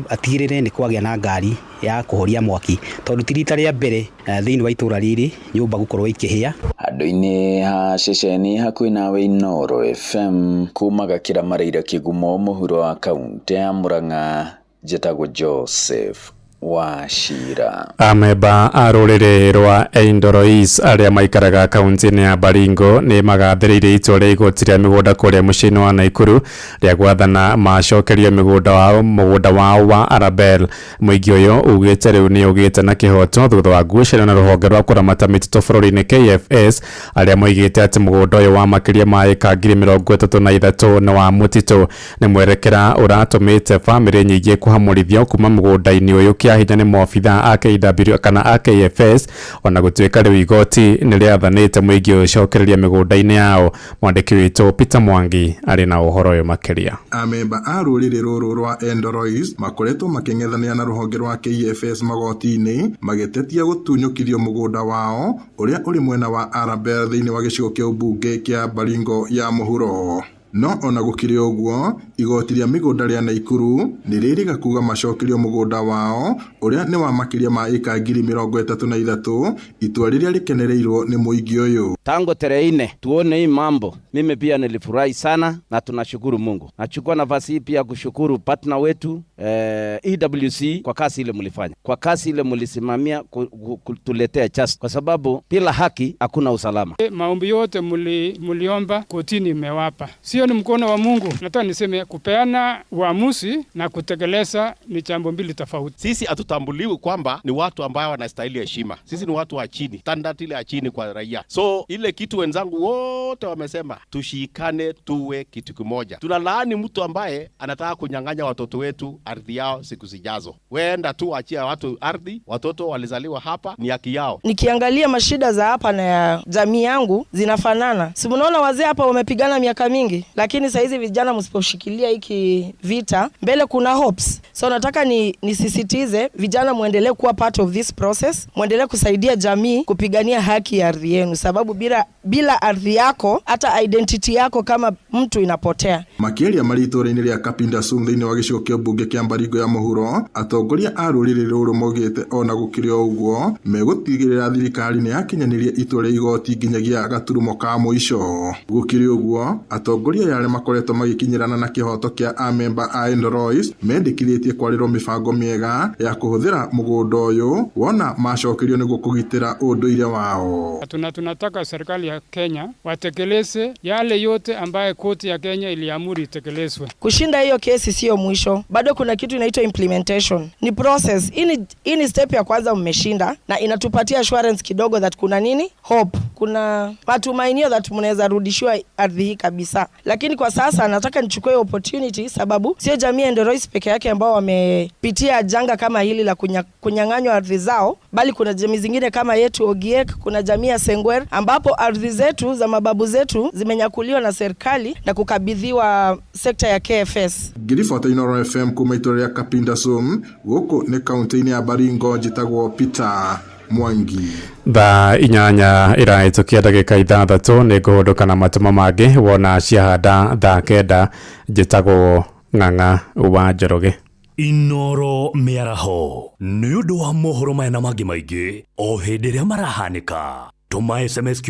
atigĩrĩre nĩ kwagĩa na ngari ya kũhoria mwaki tondũ ti rita rĩa mbere thĩinĩ wa itũra rĩrĩ nyũmba gũkorwo ikĩhĩa. Handũ-inĩ ha ceceni hakuhĩ nawe Inooro FM kuma Gakĩra Mareira Kĩgumo mũhuro wa kaunti ya Murang'a njĩtagwo Joseph Wachira. Amemba a rũrĩrĩ rwa Eindorois arĩa maikaraga kaunti-inĩ ya Baringo nĩ magathĩrĩirie itua rĩa igoti rĩa mĩgũnda kũrĩa mũciĩ-inĩ wa Naikuru rĩa gwathana macokerio mũgũnda wao wa Arabel. Mũingĩ ũyũ ugĩte rĩu nĩ ũgĩte na kĩhoto thutha wa ngucanio na rũhonge rwa kũramata mĩtitũ bũrũri-inĩ KFS arĩa moigĩte atĩ mũgũnda ũyũ wa makĩria ma ĩka 33,000 nĩ wa mũtitũ. Nĩ mwerekera ũratũmĩte bamĩrĩ nyingĩ kũhamũrithio kuma mũgũnda-inĩ ũyũ kĩa hinya nĩ maobitha a KW kana a KFS ona gũtuĩka rĩu igoti nĩ rĩathanĩte mũingĩ ũcokereria mĩgũnda-inĩ yao. Mwandĩki witũ Peter Mwangi arĩ na ũhoro ũyũ makĩria. Amemba a rũrĩrĩ rũrũ rwa Endorois makoretwo makĩng'ethanĩra na rũhonge rwa KFS magoti-inĩ magĩtetia gũtunyũkithio mũgũnda wao ũrĩa ũrĩ mwena wa Arabel thĩinĩ wa gĩcigo kĩa ũmbunge kĩa Baringo ya mũhuro. No ona gũkĩrĩ ũguo igoti rĩa mĩgũnda rĩa Naikuru nĩ rĩrĩga kuga macokerio mũgũnda wao ũrĩa nĩ wa makĩria ma ĩka 33,000 itua rĩrĩa rĩkenereirwo nĩ mũingĩ ũyũ. Tangu tarehe 4 tuone hii mambo, mimi pia nilifurahi sana na tunashukuru Mungu. Nachukua nafasi hii pia kushukuru partner wetu EWC kwa kazi ile mlifanya, kwa kazi ile mlisimamia kutuletea just, kwa sababu bila haki hakuna usalama. Maombi yote muliomba kotini imewapa. Sio ni mkono wa Mungu. Nataka niseme kupeana uamuzi na kutekeleza ni jambo mbili tofauti. Sisi hatutambuliwi kwamba ni watu ambao wanastahili heshima. Sisi ni watu wa chini, standard ile ya chini kwa raia. So ile kitu wenzangu wote wamesema, tushikane tuwe kitu kimoja. Tunalaani mtu ambaye anataka kunyang'anya watoto wetu ardhi yao siku zijazo. Wenda tu achia watu ardhi, watoto walizaliwa hapa, ni haki yao. Nikiangalia mashida za hapa na ya jamii yangu zinafanana. Si mnaona wazee hapa wamepigana miaka mingi, lakini saa hizi vijana msiposhikilia hiki vita, mbele kuna hopes. So nataka nisisitize vijana muendelee kuwa part of this process, muendelee kusaidia jamii kupigania haki ya ardhi yenu, sababu bila ardhi yako hata identity yako kama mtu inapotea. Makĩaria marĩ itũũra-inĩ rĩa Kapinda Sum thĩinĩ wa gĩcigo kĩa mbunge kĩa Baringo ya mũhuro, atongoria a rũrĩrĩ rũrũ maugĩte ona gũkĩrĩ o ũguo megũtigĩrĩra thirikari nĩ yakinyanĩria itua rĩa igoti nginyagia gaturumo ka mũico. Gũkĩrĩ ũguo atongoria Mbere ya arĩa makoretwo magĩkinyĩrana na kĩhoto kĩa amemba a Endorois mendekithĩtie kwarĩrwo mĩbango mĩega ya kũhũthĩra mũgũnda ũyũ wona macokerio nĩguo kũgitĩra ũndũire wao. Tunataka serikali ya Kenya watekeleze yale yote ambaye koti ya Kenya iliamuru itekelezwe. Kushinda hiyo kesi sio mwisho, bado kuna kitu inaitwa implementation, ni process. Hii ni step ya kwanza mmeshinda, na inatupatia assurance kidogo that kuna nini hope, kuna matumainio that mnaweza rudishiwa ardhi hii kabisa. Lakini kwa sasa nataka nichukue opportunity, sababu sio jamii ya Endorois peke yake ambao wamepitia janga kama hili la kunyang'anywa ardhi zao, bali kuna jamii zingine kama yetu Ogiek, kuna jamii ya Sengwer ambapo ardhi zetu za mababu zetu zimenyakuliwa na serikali na kukabidhiwa sekta ya KFS. Ngĩribota Inooro FM kuma itũra rĩa Kapindasum gũkũ nĩ kaunti-inĩ ya Baringo, njĩtagwo Peter Mwangi. Thaa 8 ĩrahĩtũkia ndagĩka 6 nĩ ngũhũndũka na matũma mangĩ wona ciahanda thaa 9. Njĩtagwo Ng'ang'a wa Njoroge. Inooro mĩaraho nĩ ũndũ wa mohoro maya na mangĩ maingĩ o hĩndĩ ĩrĩa marahanĩka. Tũma SMS.